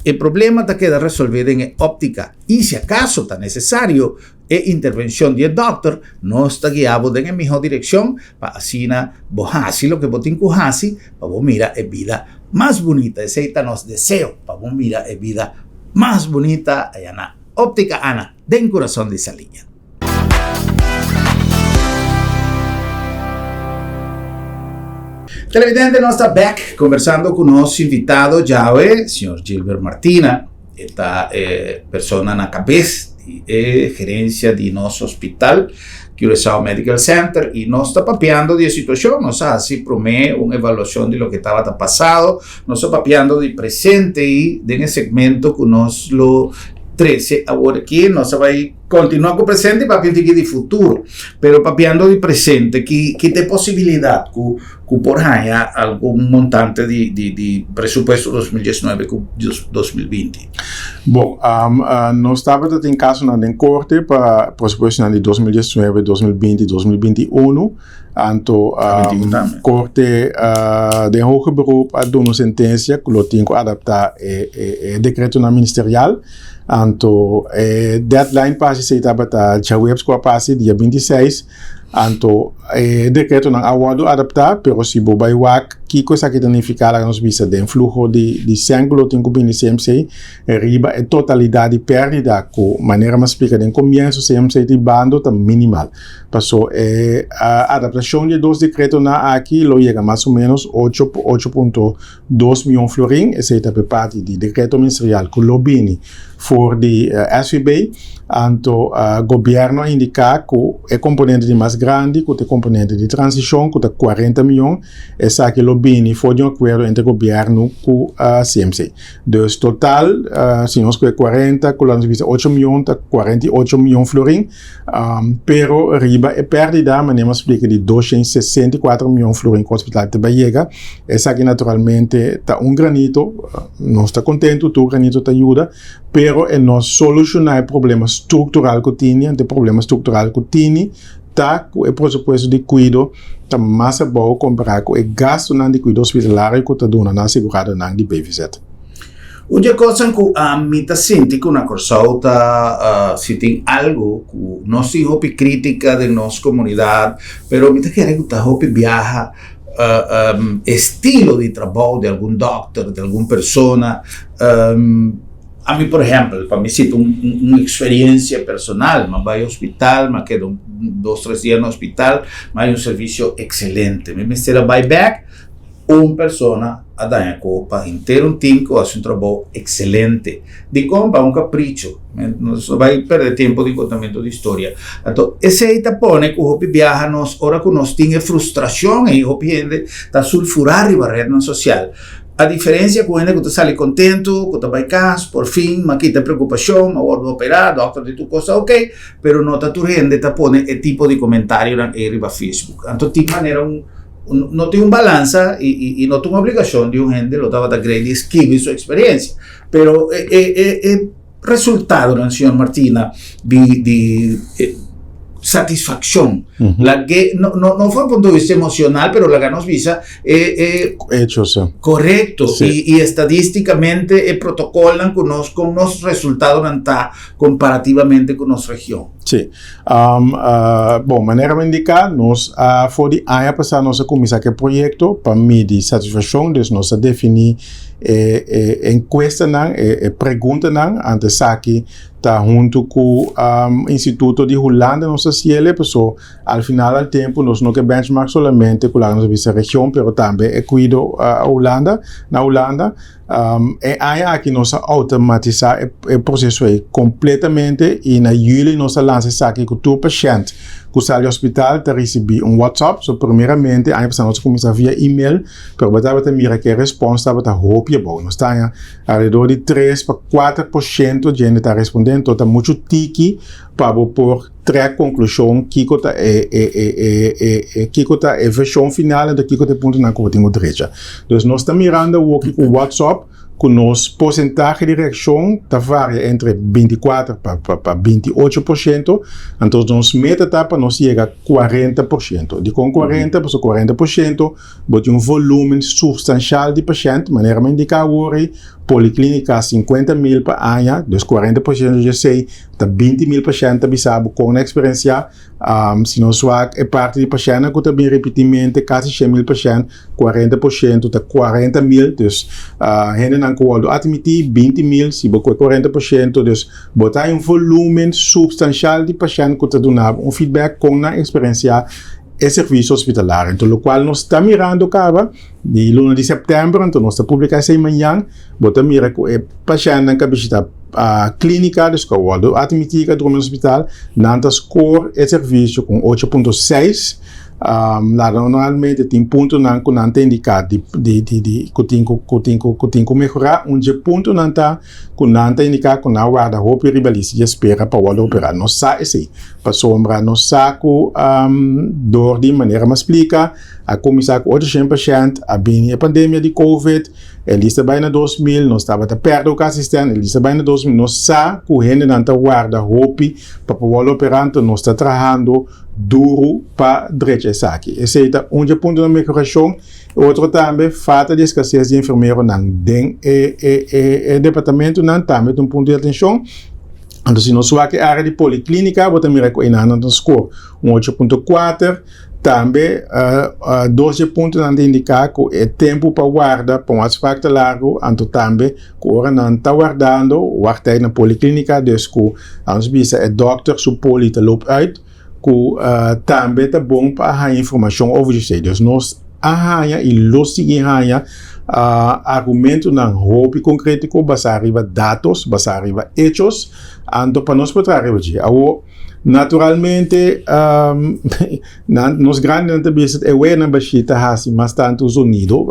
e problema ta keda resolve den e optica y si acaso ta necesario, E intervencion di e dokter nos ta guia bo den e miho direccion pa asina bo haci loke bo tin cu haci pa bo mira e bida mas bunita. Esey ta nos deseo, pa bo mira e bida mas bunita aya na Optica Ana den curason di Saliña. Televidente nos ta bek conversando cu nos invitado djawe, señor Gilbert Martina. E ta e persona na kabes di e gerensia di nos hospital, Curaçao Medical Center, i nos ta papiando di e situashon. Nos a hasi promé un evaluashon di loke tabata pasado, nos ta papiando di presente i den e segmento ku nos lo trese awor aki, nos a bai kontinuá ku presente i papia un tiki di futuro. Pero papiando di presente, ki ki ta e posibilidat ku ku por haña algun montante di di di presupuesto 2019 ku 2020? Bon, nos tabata tin kasonan den korte pa presupuestonan di 2019, 2020, 2021. Anto korte den hoger beroep a duna un sentensia ku lo tin ku adaptá e e dekretonan ministerial. Anto e deadline pa hasi esei tabata djaweps ku a pasa, dia 26. Anto e dekretonan a wòrdu adaptá, pero si bo bai wak kiko esaki ta nifiká, laga nos bisa den fluho di di sèn ku lo tin ku bini CMC riba e totalidat di pèrdida ku manera mi a splika den komienso CMC ta hibando ta minimal. Paso e adaptashon di e dos dekretonan aki lo yega mas o ménos ocho ocho punto dos mion florin, esei ta pe parti di dekreto ministerial ku lo bini for di SVB. Anto gobièrnu a indiká ku e komponente di mas grandi ku ta e komponente di transishon ku ta kuarenta mion, esaki lo bini for di un akuerdo entre gobièrnu ku CMC. Dus total si nos kohe kuarenta ku lo nos bisa ocho mion ta 48 mion florin, pero riba e pèrdida manera mi a splika di 264 mion florin ku hospital ta bai yega, esaki naturalmente ta un granito, nos ta kontentu tur granito ta yuda, pero e no solushoná e problema struktural ku tini, anto e problema struktural ku tini ta ku e presupuesto di kuido ta mas abou kompará ku e gastunan di kuido hospitalario ku ta duna na aseguradonan di BVZ. Un dje kosnan ku ami ta sinti ku na Kòrsou ta si tin algu ku nos tin hopi krítika den nos komunidat, pero mi ta kere ku ta hopi biaha estilo di trabou di algun dòkter, di algun persona. Ami por ehèmpel, pa mi sita un eksperensia personal, mi a bai hospital, mi a keda un dos tres dia na hospital, mi a haña un servisio ekselente. Mi mester a bai bèk, un persona a daña kopa henter un tim ku a hasi un trabou ekselente. Dikon? Pa un kapricho. Nos no bai pèrdè tempu den kontamentu di historia. Anto esei ta pone ku hopi biaha nos ora ku nos tin e frustrashon ei hopi hende ta sulfurá riba retnan sosial. A diferencia cu hende cu ta sali contento, cu ta bay cas, por fin m'a kita e preocupacion, m'a wordo opera, dokter di tur cos ta ok, pero no ta tur hende ta pone e tipo di comentarionan ey riba Facebook. Anto tin manera un, no tin un balansa y y no ta un obligacion di un hende lo tabata grey di skibi su experiencia, pero e e e Resultadonan, señor Martina, di di satisfaccion. Lag'é, no, no, no for un punto di vista emocional, pero laga nos bisa e, e Hechos, sí. Correcto. Sí. Y, y estadísticamente e protocolnan cu nos, con nos resultadonan ta comparativamente cu nos region. Sí. Um, uh, bon, manera mi indica, nos a for di aña pasá nos a cuminsa cu e proyecto pa midi satisfaccion, dus nos a defini e, e encuestanan, e, e preguntanan, anto esaki ta hunto cu um, Instituto di Hulanda nos a haciele, paso al final al tempo nos no ke benchmark solamente cu laga nos a bisa region, pero tambe e cuido uh, Hulanda, na Hulanda. E aña aki nos a outomatisá e proseso ei kompletamente i na yüli nos a lansa esaki ku tur pashènt ku sali hospital ta risibí un WhatsApp. So primeramente aña pasá nos a kuminsá via email, pero bo tabata mira ku e respòns tabata hopi abou. Nos ta haña alrededor di tres pa 4% djende ta respondé, enton ta muchu tiki pa bo por trek konklushon kiko ta e e e e e e kiko ta e vershon final anto kiko ta e puntonan ku bo tin ku drecha. Dus nos ta mirando awoki ku WhatsApp ku nos porsentahe di reakshon ta varia entre 24 pa pa pa 28%, anto nos meta ta pa nos yega 40%. Dikon 40? Pasobra 40% bo tin un volumen supstanshal di pashènt, manera mi a indiká awor ei, poliklinika 50 mil pa aña, dus 40% di esei Ta 20 mil pashènt ta bisa bo kon a eksperensiá. Si nos wak e parti di pashèntnan ku ta bin repitimente, kasi 100 mil pashènt, 40% ta 40 mil. Dus hendenan ku wòrdu atmití, 20 mil, si bo kohe 40%, dus bo ta haña un volúmen supstanshal di pashènt ku ta duna bo un feedback kon nan eksperensiá e servisio hospitalario. Enton lokual nos ta mirando kaba di luna di sèptèmber, anto nos ta publiká esei mañan, bo ta mira ku e pashèntnan ku a bishitá klínika, dus ku a wòrdu atmití ku a drumi na hospital, nan ta skor e servisio ku un 8.6. Normalmente tin puntonan ku nan ta indiká di di di di ku tin ku ku tin ku ku tin ku mehorá. Un dje puntonan ta ku nan ta indiká ku nan a warda hopi riba lista di espera pa wòrdu operá. Nos sa esei, pasobra nos sa ku dor di manera mi a splika, a kuminsá ku 800 pashènt, a bini e pandemia di covid, E lista bai na 2000, nos tabata perde ook asistent, e lista bai na 2000, nos sa ku hendenan ta warda hopi pa por wòrdu operá, anto nos ta trahando duru pa drecha esaki. Esei ta un dje puntonan di mehorashon. E otro tambe, falta di eskases di enfermeronan den e e e e departamentonan tambe ta un punto di atenshon. Anto si nos wak e área di poliklínika, bo ta mira ku einan nan ta skor un 8.4. Tambe dos dje puntonan ta indiká ku e tempu pa warda pa un afspraak ta largu, anto tambe ku ora nan ta wardando wachtijd na poliklinika, dus ku nos bisa e dòkter su poli ta loop uit, ku tambe ta bon pa haña informashon over dje esei. Dus nos a haña i lo sigui haña argumentonan hopi konkretiko basá riba datos, basá riba echos, anto pa nos por traha riba dje. Awor. Naturalmente, nan, nos grandinan ta bisa e weanan bashí ta hasi mas tantu zonido.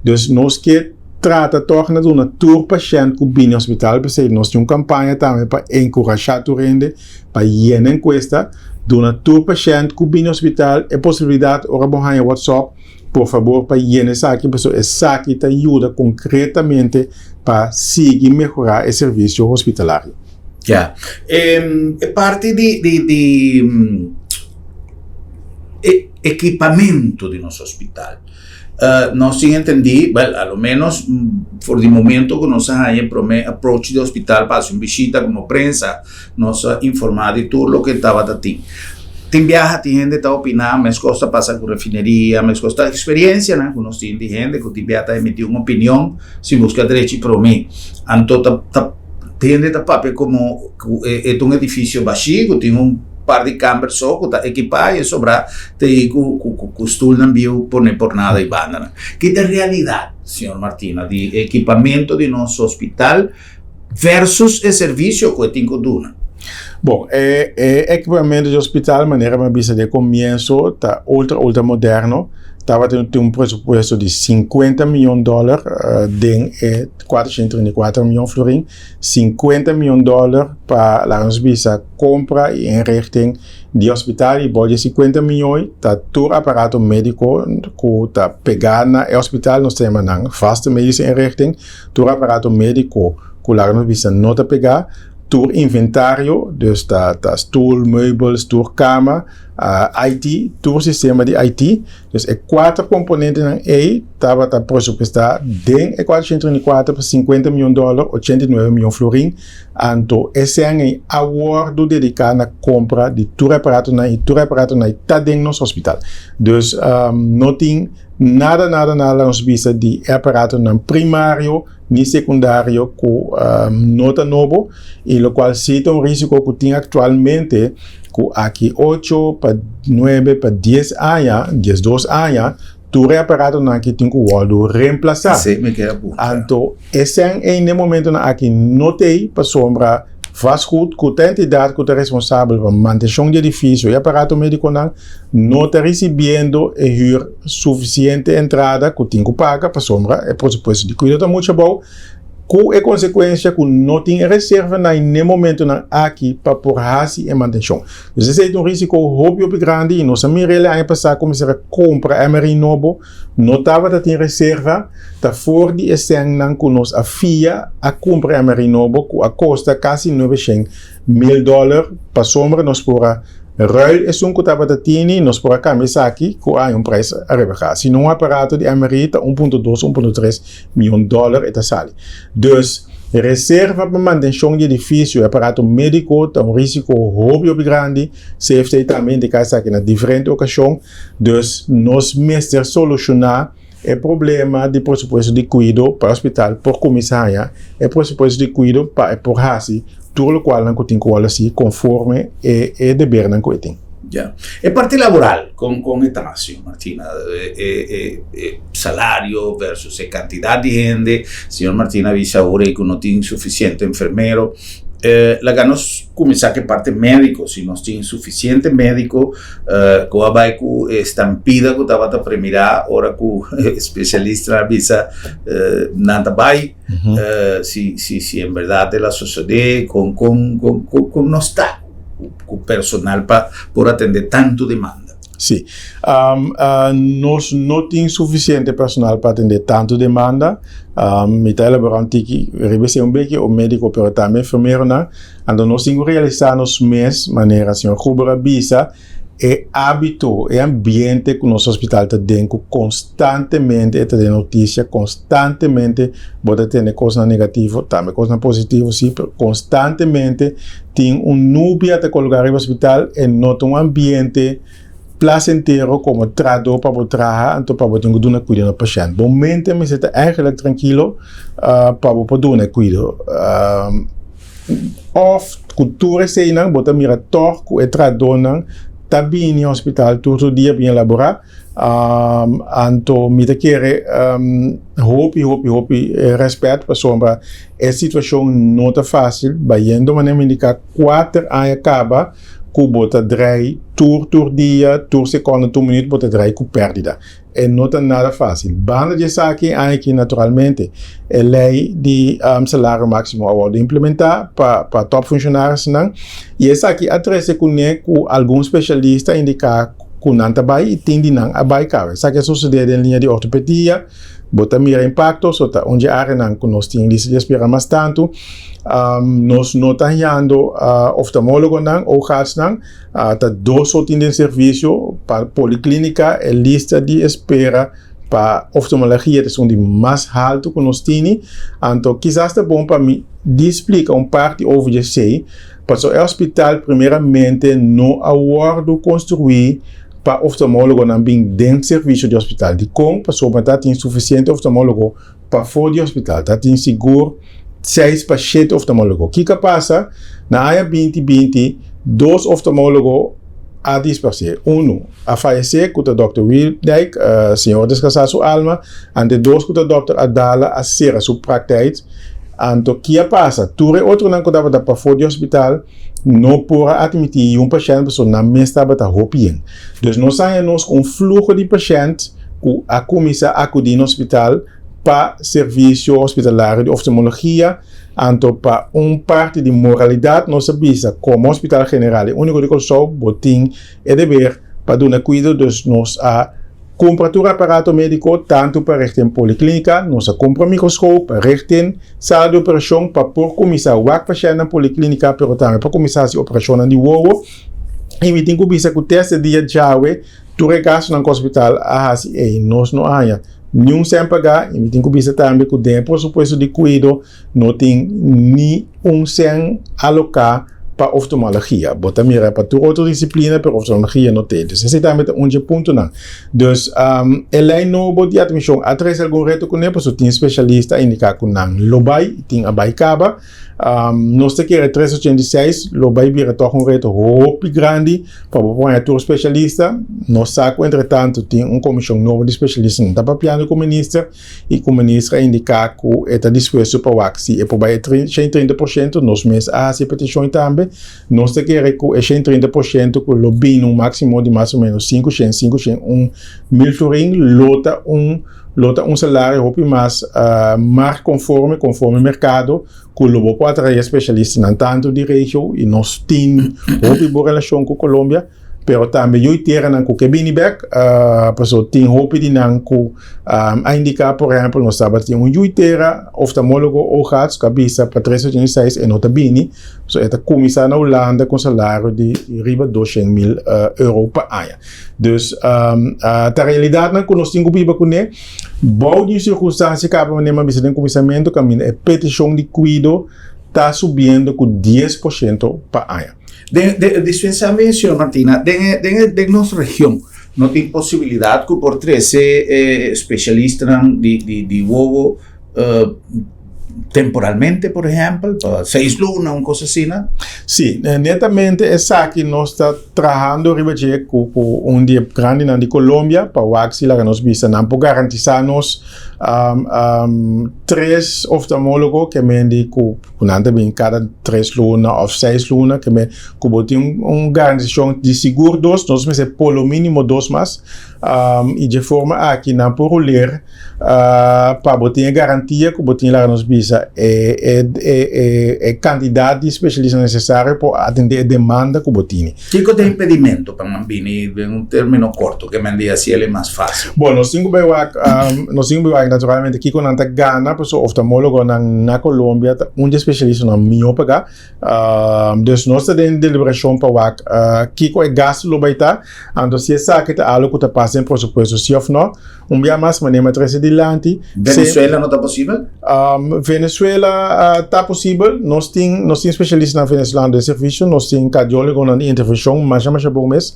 Dus nos ke trata tòg na duna tur pashènt ku bini hospital, p'esei nos tin un kampaña tambe pa enkurashá tur hende pa yena enkuesta, duna tur pashènt ku bini hospital e posibilidat ora bo haña WhatsApp, por fabor pa yena esaki pasobra esaki ta yuda konkretamente pa sigui mehorá e servisio hospitalario. Ya. E parti di di di. E ekipamentu di nos hospital. Nos tin entendí, bèl, a lo ménos for di momento ku nos a haña e promé approach di hospital pa hasi un bishita komo prensa, nos a informá di tur loke tabata tin. Tin biaha tin hende ta opiná meskos ta pasa ku refineria, meskos ta eksperensianan ku nos tin di hende ku tin biaha ta emití un opinion sin buska drechi promé. Anto ta ta hende ta papia komo ku e ta un edifisio bashí ku tin un par di kamber so ku ta ekipá i e sobrá ta ei ku ku stulnan bieu pone por nada i bandanan. Ki ta realidat, señor Martina, di e ekipamentu di nos hospital versus e servisio ku e tin ku duna? Bon, e e ekipamentu di hospital manera mi a bisa den komienso ta ultra ultra moderno. Tabatin un presupuesto di sinkuenta miyon dòler den e 434 miyon florin, 50 miyon dòler pa laga nos bisa kompra i inrichting di hospital i bou di e 50 miyon ta tur aparato médiko ku ta pegá na e hospital, nos ta yama nan vaste medische inrichting, tur aparato médiko ku laga nos bisa no ta pegá, tur inventario, dus ta ta stoel, meubels, tur kama, IT, tur sistema di IT. Dus e kuater komponentenan ei tabata presupuestá den e 434 pa 50 mion dòler, 89 mion florin. Anto e sèn ei a wòrdu dediká na kompra di tur e aparatonan i tur e aparatonan ei ta den nos hospital. Dus no tin nada nada nada laga nos bisa di e aparatonan primario ni sekundario ku no ta nobo i lokual si ta un risiko ku tin aktualmente ku aki ocho pa nuebe pa dies aña, diesdos aña, tur e aparatonan aki tin ku wòrdu remplasá. Anto esei ei n'e momentonan aki no t'ei pasobra Vastgoed ku ta entidat ku ta responsabel pa mantenshon di edifisio i aparato medikonan no ta risibiendo e hür sufisiente entrada ku tin ku paga pasobra e presupuesto di kuido ta muchu abou ku e konsekuensia ku no tin e reservanan n'e momentonan aki pa por hasi e mantenshon. Dus esei ta un risiko hopi hopi grandi i nos a mira el aña pasá ku mester a kumpra MRI nobo no tabata tin reserva, ta for di e sènnan ku nos a fia a kumpra MRI nobo ku a kosta kasi nuebeshen mil dòler pasobra nos por a ruil esun ku tabata tini, nos por a kambia esaki ku a haña un prijs a rebahá. Si no un aparato di MRI ta un punto dos, un punto tres mion dòler e ta sali. Dus, reserva pa mantenshon di edifisio i aparato médiko ta un risiko hopi hopi grandi. CFT tambe indiká esaki na diferente okashon. Dus, nos mester solushoná e problema di presupuesto di kuido pa e hospital por kuminsá haña e presupuesto di kuido pa e por hasi tur lokualnan ku tin ku wòrdu hasi konforme e e debernan ku e tin. Ya. E parti laboral, kon kon e ta, señor Martina? E e e salario versus e kantidat di hende. Señor Martina a bisa ora ei ku no tin sufisiente enfermero. Laga nos kuminsá ku e parti médiko. Si nos tin sufisiente médiko ku a bai ku e stampida ku tabata premirá ora ku e spesialistanan a bisa nan ta bai, si si si en bèrdat el a sosodé, kon kon kon kon nos ta ku personal pa por atendé tantu demanda? Sí. Nos no tin sufisiente personal pa atendé tantu demanda. Mi ta elaborá un tiki riba esei un beki, o médiko pero tambe enfermeronan. Anto nos tin ku realisá nos mes, manera señor Gruber a bisa, e hábito, e ambiente ku nos hospital ta den ku konstantemente e ta den notisia, konstantemente bo ta tende kosnan negativo, tambe kosnan positivo sí, pero konstantemente tin un nubia ta kologá riba hospital, e no ta un ambiente placentero komo trahadó pa bo traha, anto pa bo tin ku duna kuido na pashènt. Bo mente mester ta eigenlijk trankilo pa bo por duna e kuido. Òf ku tur eseinan bo ta mira tòg ku e trahadónan ta bini hospital tur tur dia bien laborá. Anto mi ta kere hopi hopi hopi rèspèt pasobra e situashon no ta fásil bayendo manera mi indiká kuater aña kaba ku bo ta drei tur tur dia tur sekònde tur minüt bo ta drei ku pèrdida. E no ta nada fácil. Banda di esaki, aña aki naturalmente e ley di salario máximo a wordo implementá pa pa top funcionariosnan y esaki a trece cune cu algun specialista a indica cu nan ta bay y tin di nan a bay caba. Esaki a sucede den liña di ortopedia, bo ta mira impacto, so ta un dje areanan cu nos tin lista di espera mas tanto. Nos no ta hañando oftalmologonan, oogartsnan. Ta dos so tin den servisio. Pa poliklinika e lista di espera pa oftalmologia ta esun di mas haltu ku nos tini. Anto kisas ta bon pa mi di splika un parti over di esei, pasobra e hospital primeramente no a wòrdu konstruí pa oftalmólogonan bin den servisio di hospital. Dikon? Pasobra ta tin sufisiente oftalmólogo pafó di hospital. Ta tin sigur seis pa shete oftalmólogo. Kiko a pasa? Na aña 2020, dos oftalmólogo a disparsé. Unu a fayesé, ku ta dòkter Wildijk, Señor deskansá su alma, ante dos ku ta dòkter Adala a sera su praktijk. Anto ki a pasa? Tur e otronan ku tabata pafó di hospital no por a atmití un pashènt pasobra nan mes tabata hopi yen. Dus nos a haña nos ku un fluho di pashènt ku a kuminsá akudí na hospital pa servisio hospitalario di oftalmologia, anto pa un parti di moralidat nos a bisa komo Hospital General e úniko di Kòrsou bo tin e deber pa duna kuido, dus nos a kumpra tur aparato médiko tantu pa richting poliklínika, nos a kumpra mikroskop richting sala di operashon pa por kuminsá wak pashèntnan poliklínika pero tambe pa kuminsá hasi operashonnan di wowo i mi tin ku bisa ku te hasta e dia djawe Tur e gastunan ku hospital a hasi ei nos no a haña niun sèn pagá i mi tin ku bisa tambe ku den e presupuesto di kuido no tin ni un sèn aloká pa oftalmologia. Bo ta mira pa tur otro disiplina pero oftalmologia no tin. Dus esei tambe ta un dje puntonan. Dus e lei nobo di atmishon a trese algun reto kuné pasobra tin spesialista a indiká ku nan lo bai i tin a bai kaba. Nos ta kere 386 lo bai bira tòg un reto hopi grandi pa bo por haña tur spesialista. Nos sa ku entretantu tin un komishon nobo di spesialistanan ta papiando ku minister i ku minister a indiká ku e ta dispuesto pa wak si e por bai e 130%. Nos mes a hasi e petishon tambe. Nos ta kere ku e 130% ku lo bini un máksimo di mas o ménos 500, 501 mil florin lo ta un Lo ta un salario hopi mas marktconforme, conforme mercado, cu lo bo por atrae specialistanan tanto di regio, y nos tin hopi bon relacion cu Colombia, pero tambe yu teranan cu ke bini bek, pasobra tin hopi di nan cu a indica, por ehempel, nos tabatin un yu tera oftalmologo oogarts cu a bisa pa 386 e no ta bini, so e ta cuminsa na Hulanda cu un salario di riba 200 mil euro pa aña. Dus ta realidadnan ku nos tin ku biba kuné. Bou di un sirkunstansia kaba manera mi a bisa den kuminsamentu kaminda e petishon di kuido ta subiendo ku 10% pa aña. Den, den, dispensame, señor Martina, den e, den e, den nos region no tin posibilidat ku por trese e spesialistanan di, di, di wowo temporalmente, por ehempel, pa 6 luna, un kos asina? Sí, netamente esaki nos ta trahando riba dje ku un di e grandinan di Colombia pa wak si laga nos bisa nan por garantisá nos tres oftalmólogo ke men di ku nan ta bin kada 3 luna òf 6 luna, ke men ku bo tin un garantisashon di sigur dos, nos mester por lo mínimo dos mas i dje forma aki nan por ruler pa bo tin e garantia ku bo tin laga nos bisa e kantidat di spesialista nesesario pa atendé e demanda ku bo tini. Kiko ta impedimento pa nan bini den un término korto ke men di hasiel e mas fásil? Bon, nos tin ku bai wak, nos tin ku bai wak naturalmente kiko nan ta gana pasobra oftalmólogonan na Colombia ta un di e spesialistanan mihó pagá. Dus nos ta den deliberashon pa wak kiko e gastu lo bai ta, anto si esaki ta algu ku ta pasa den presupuesto si òf nò. Un bia mas manera mi a trese dilanti. Venezuela no ta posibel? Venezuela ta posibel. Nos tin nos tin spesialistanan venezolano den servisio. Nos tin kardiólogonan di intervenshon masha masha bon mes.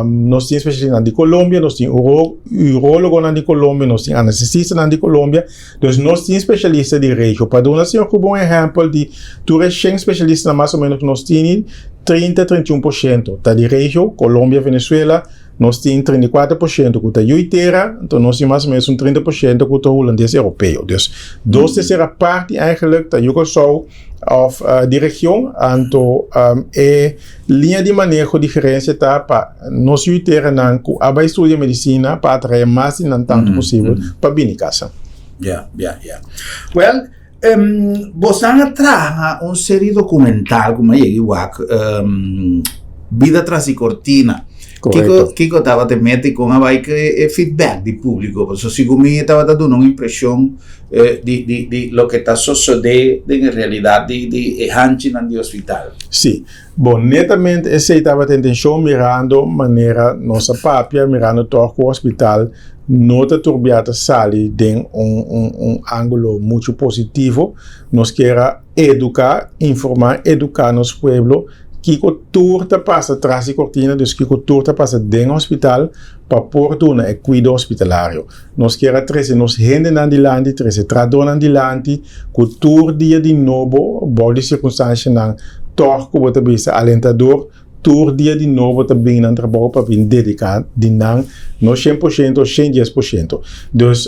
Nos tin spesialistanan di Colombia, nos tin urólogonan di Colombia, nos tin anestesistanan di Colombia. Dus nos tin spesialista di regio. Pa duna señor Cuba un ehèmpel di tur e shen spesialistanan mas o ménos ku nos tini, 30, 31% ta di regio, Colombia, Venezuela. Nos tin 34% ku ta yui tera, anto nos tin mas o menos un 30% ku ta hulandes europeo. Dus dos tersera parti eigenlijk ta yu Kòrsou òf di region, anto e liña di maneho di gerensia ta pa nos yui teranan ku a bai studia medisina pa atraé mas di nan tantu posibel pa bini kasa. Ya, ya, ya. Wèl, bosan a traha un serie dokumental ku mi a yega i wak, Bida tras di kortina. Kiko, kiko tabata e meta i kon a bai ku e feedback di públiko? Pasobra segun mi e tabata duna un impreshon di, di, di loke ta sosodé den e realidat di, di e hanchinan di hospital. Sí. Bon, netamente esei tabata e intenshon mirando manera nos a papia, mirando tòg ku hospital no ta tur bia ta sali den un, un, un ángulo muchu positivo. Nos kier a eduká, informá, eduká nos pueblo kiko tur ta pasa tras di kortina, dus kiko tur ta pasa den hospital pa por duna e kuido hospitalario. Nos kier a trese nos hendenan dilanti, trese trahadónan dilanti ku tur dia di nobo bou di sirkunstanshanan tòg ku bo ta bisa alentador, tur dia di nobo ta bin nan trabou pa bin dediká di nan no 100%, 110%. Dus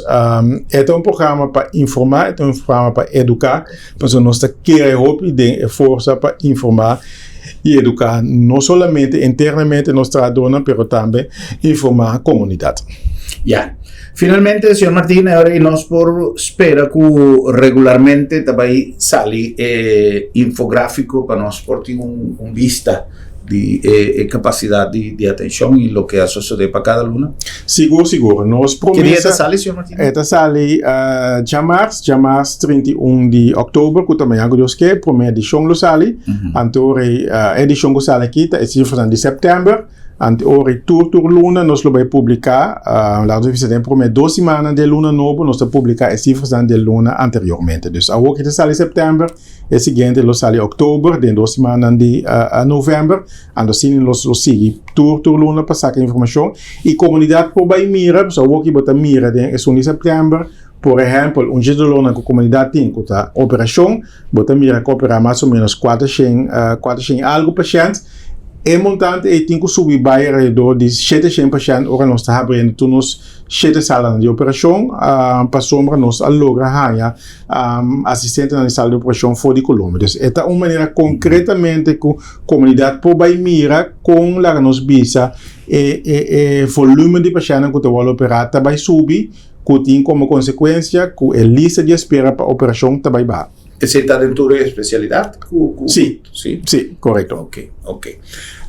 e ta un programa pa informá, e ta un programa pa eduká. Pasobra nos ta kere hopi den e forsa pa informá i eduká no solamente internamente nos trahadónan pero tambe informá komunidat. Ya. Finalmente, señor Martina, e ora ei nos por spera ku regularmente ta bai sali e infográfiko pa nos por tin un bista di e capacidad di atencion y loke a sosode pa cada luna? Sigur, sigur. Nos promesa. Ki dia e ta sali, señor Martina? E ta sali djamars, djamars 31 di oktober, ku ta mañan ku Dios ke, prome edishon lo sali. Anto ora e edishon ku sali aki ta e sifranan di sèptèmber. Anto ora e tur tur luna nos lo bai publiká, laga nos bisa den e prome dos simannan di e luna nobo nos ta publiká e sifranan di e luna anteriormente. Dus awor ki ta sali sèptèmber, E siguiente lo sali oktober, den dos simannan di november. Anto asina nos lo sigui tur tur luna pa saka informashon. I komunidat por bai mira, pasobra awor ki bo ta mira den esun di sèptèmber, por ehèmpel, un dje dolónan ku komunidat tin ku ta operashon, bo ta mira ku operá mas o ménos kuatershen, kuatershen i algu pashènt. E montante ei tin ku subi bai alrededor di sheteshen pashènt ora nos ta habriendo tur nos shete salanan di operashon, pasobra nos a logra haña asistentenan di sala di operashon for di Colombia. Dus e ta un manera konkretamente ku komunidat por bai mira kon laga nos bisa e e volumen di pashèntnan ku ta wòrdu operá ta bai subi ku tin komo konsekuensia ku e lista di espera pa operashon ta bai baha. Esei ta den tur e espesialidat ku ku Sí, sí? Sí, korekto. Ok, ok.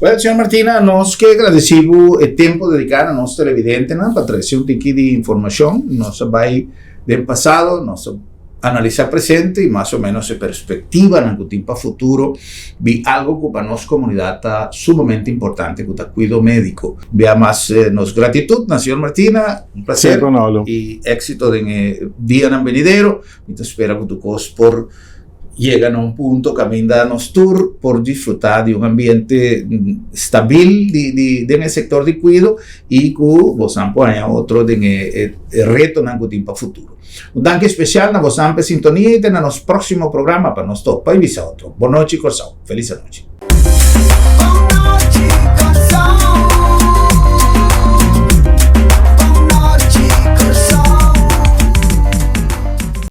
Well, señor Martina, nos ke gradesí bo e tempu dediká na nos televidentenan pa trese un tiki di informashon. Nos a bai Den pasado nos a analisá presente i mas o ménos e perspektivanan ku tin pa futuro di algu ku pa nos komunidat ta sumamente importante ku ta kuido médiko. Bia mas nos gratitut na señor Martina, un plaser i éksito den e dianan benidero. Mi ta spera ku tur kos por yega na un punto kaminda nos tur por disfrutá di un ambiente stabil di di den e sektor di kuido i ku bosan por haña otro den e e retonan ku tin pa futuro. Un danki spesial na bosan pa e sintonia i te na nos próksimo programa pa nos topa i bisa otro. Bon nochi Kòrsou. Felis anochi.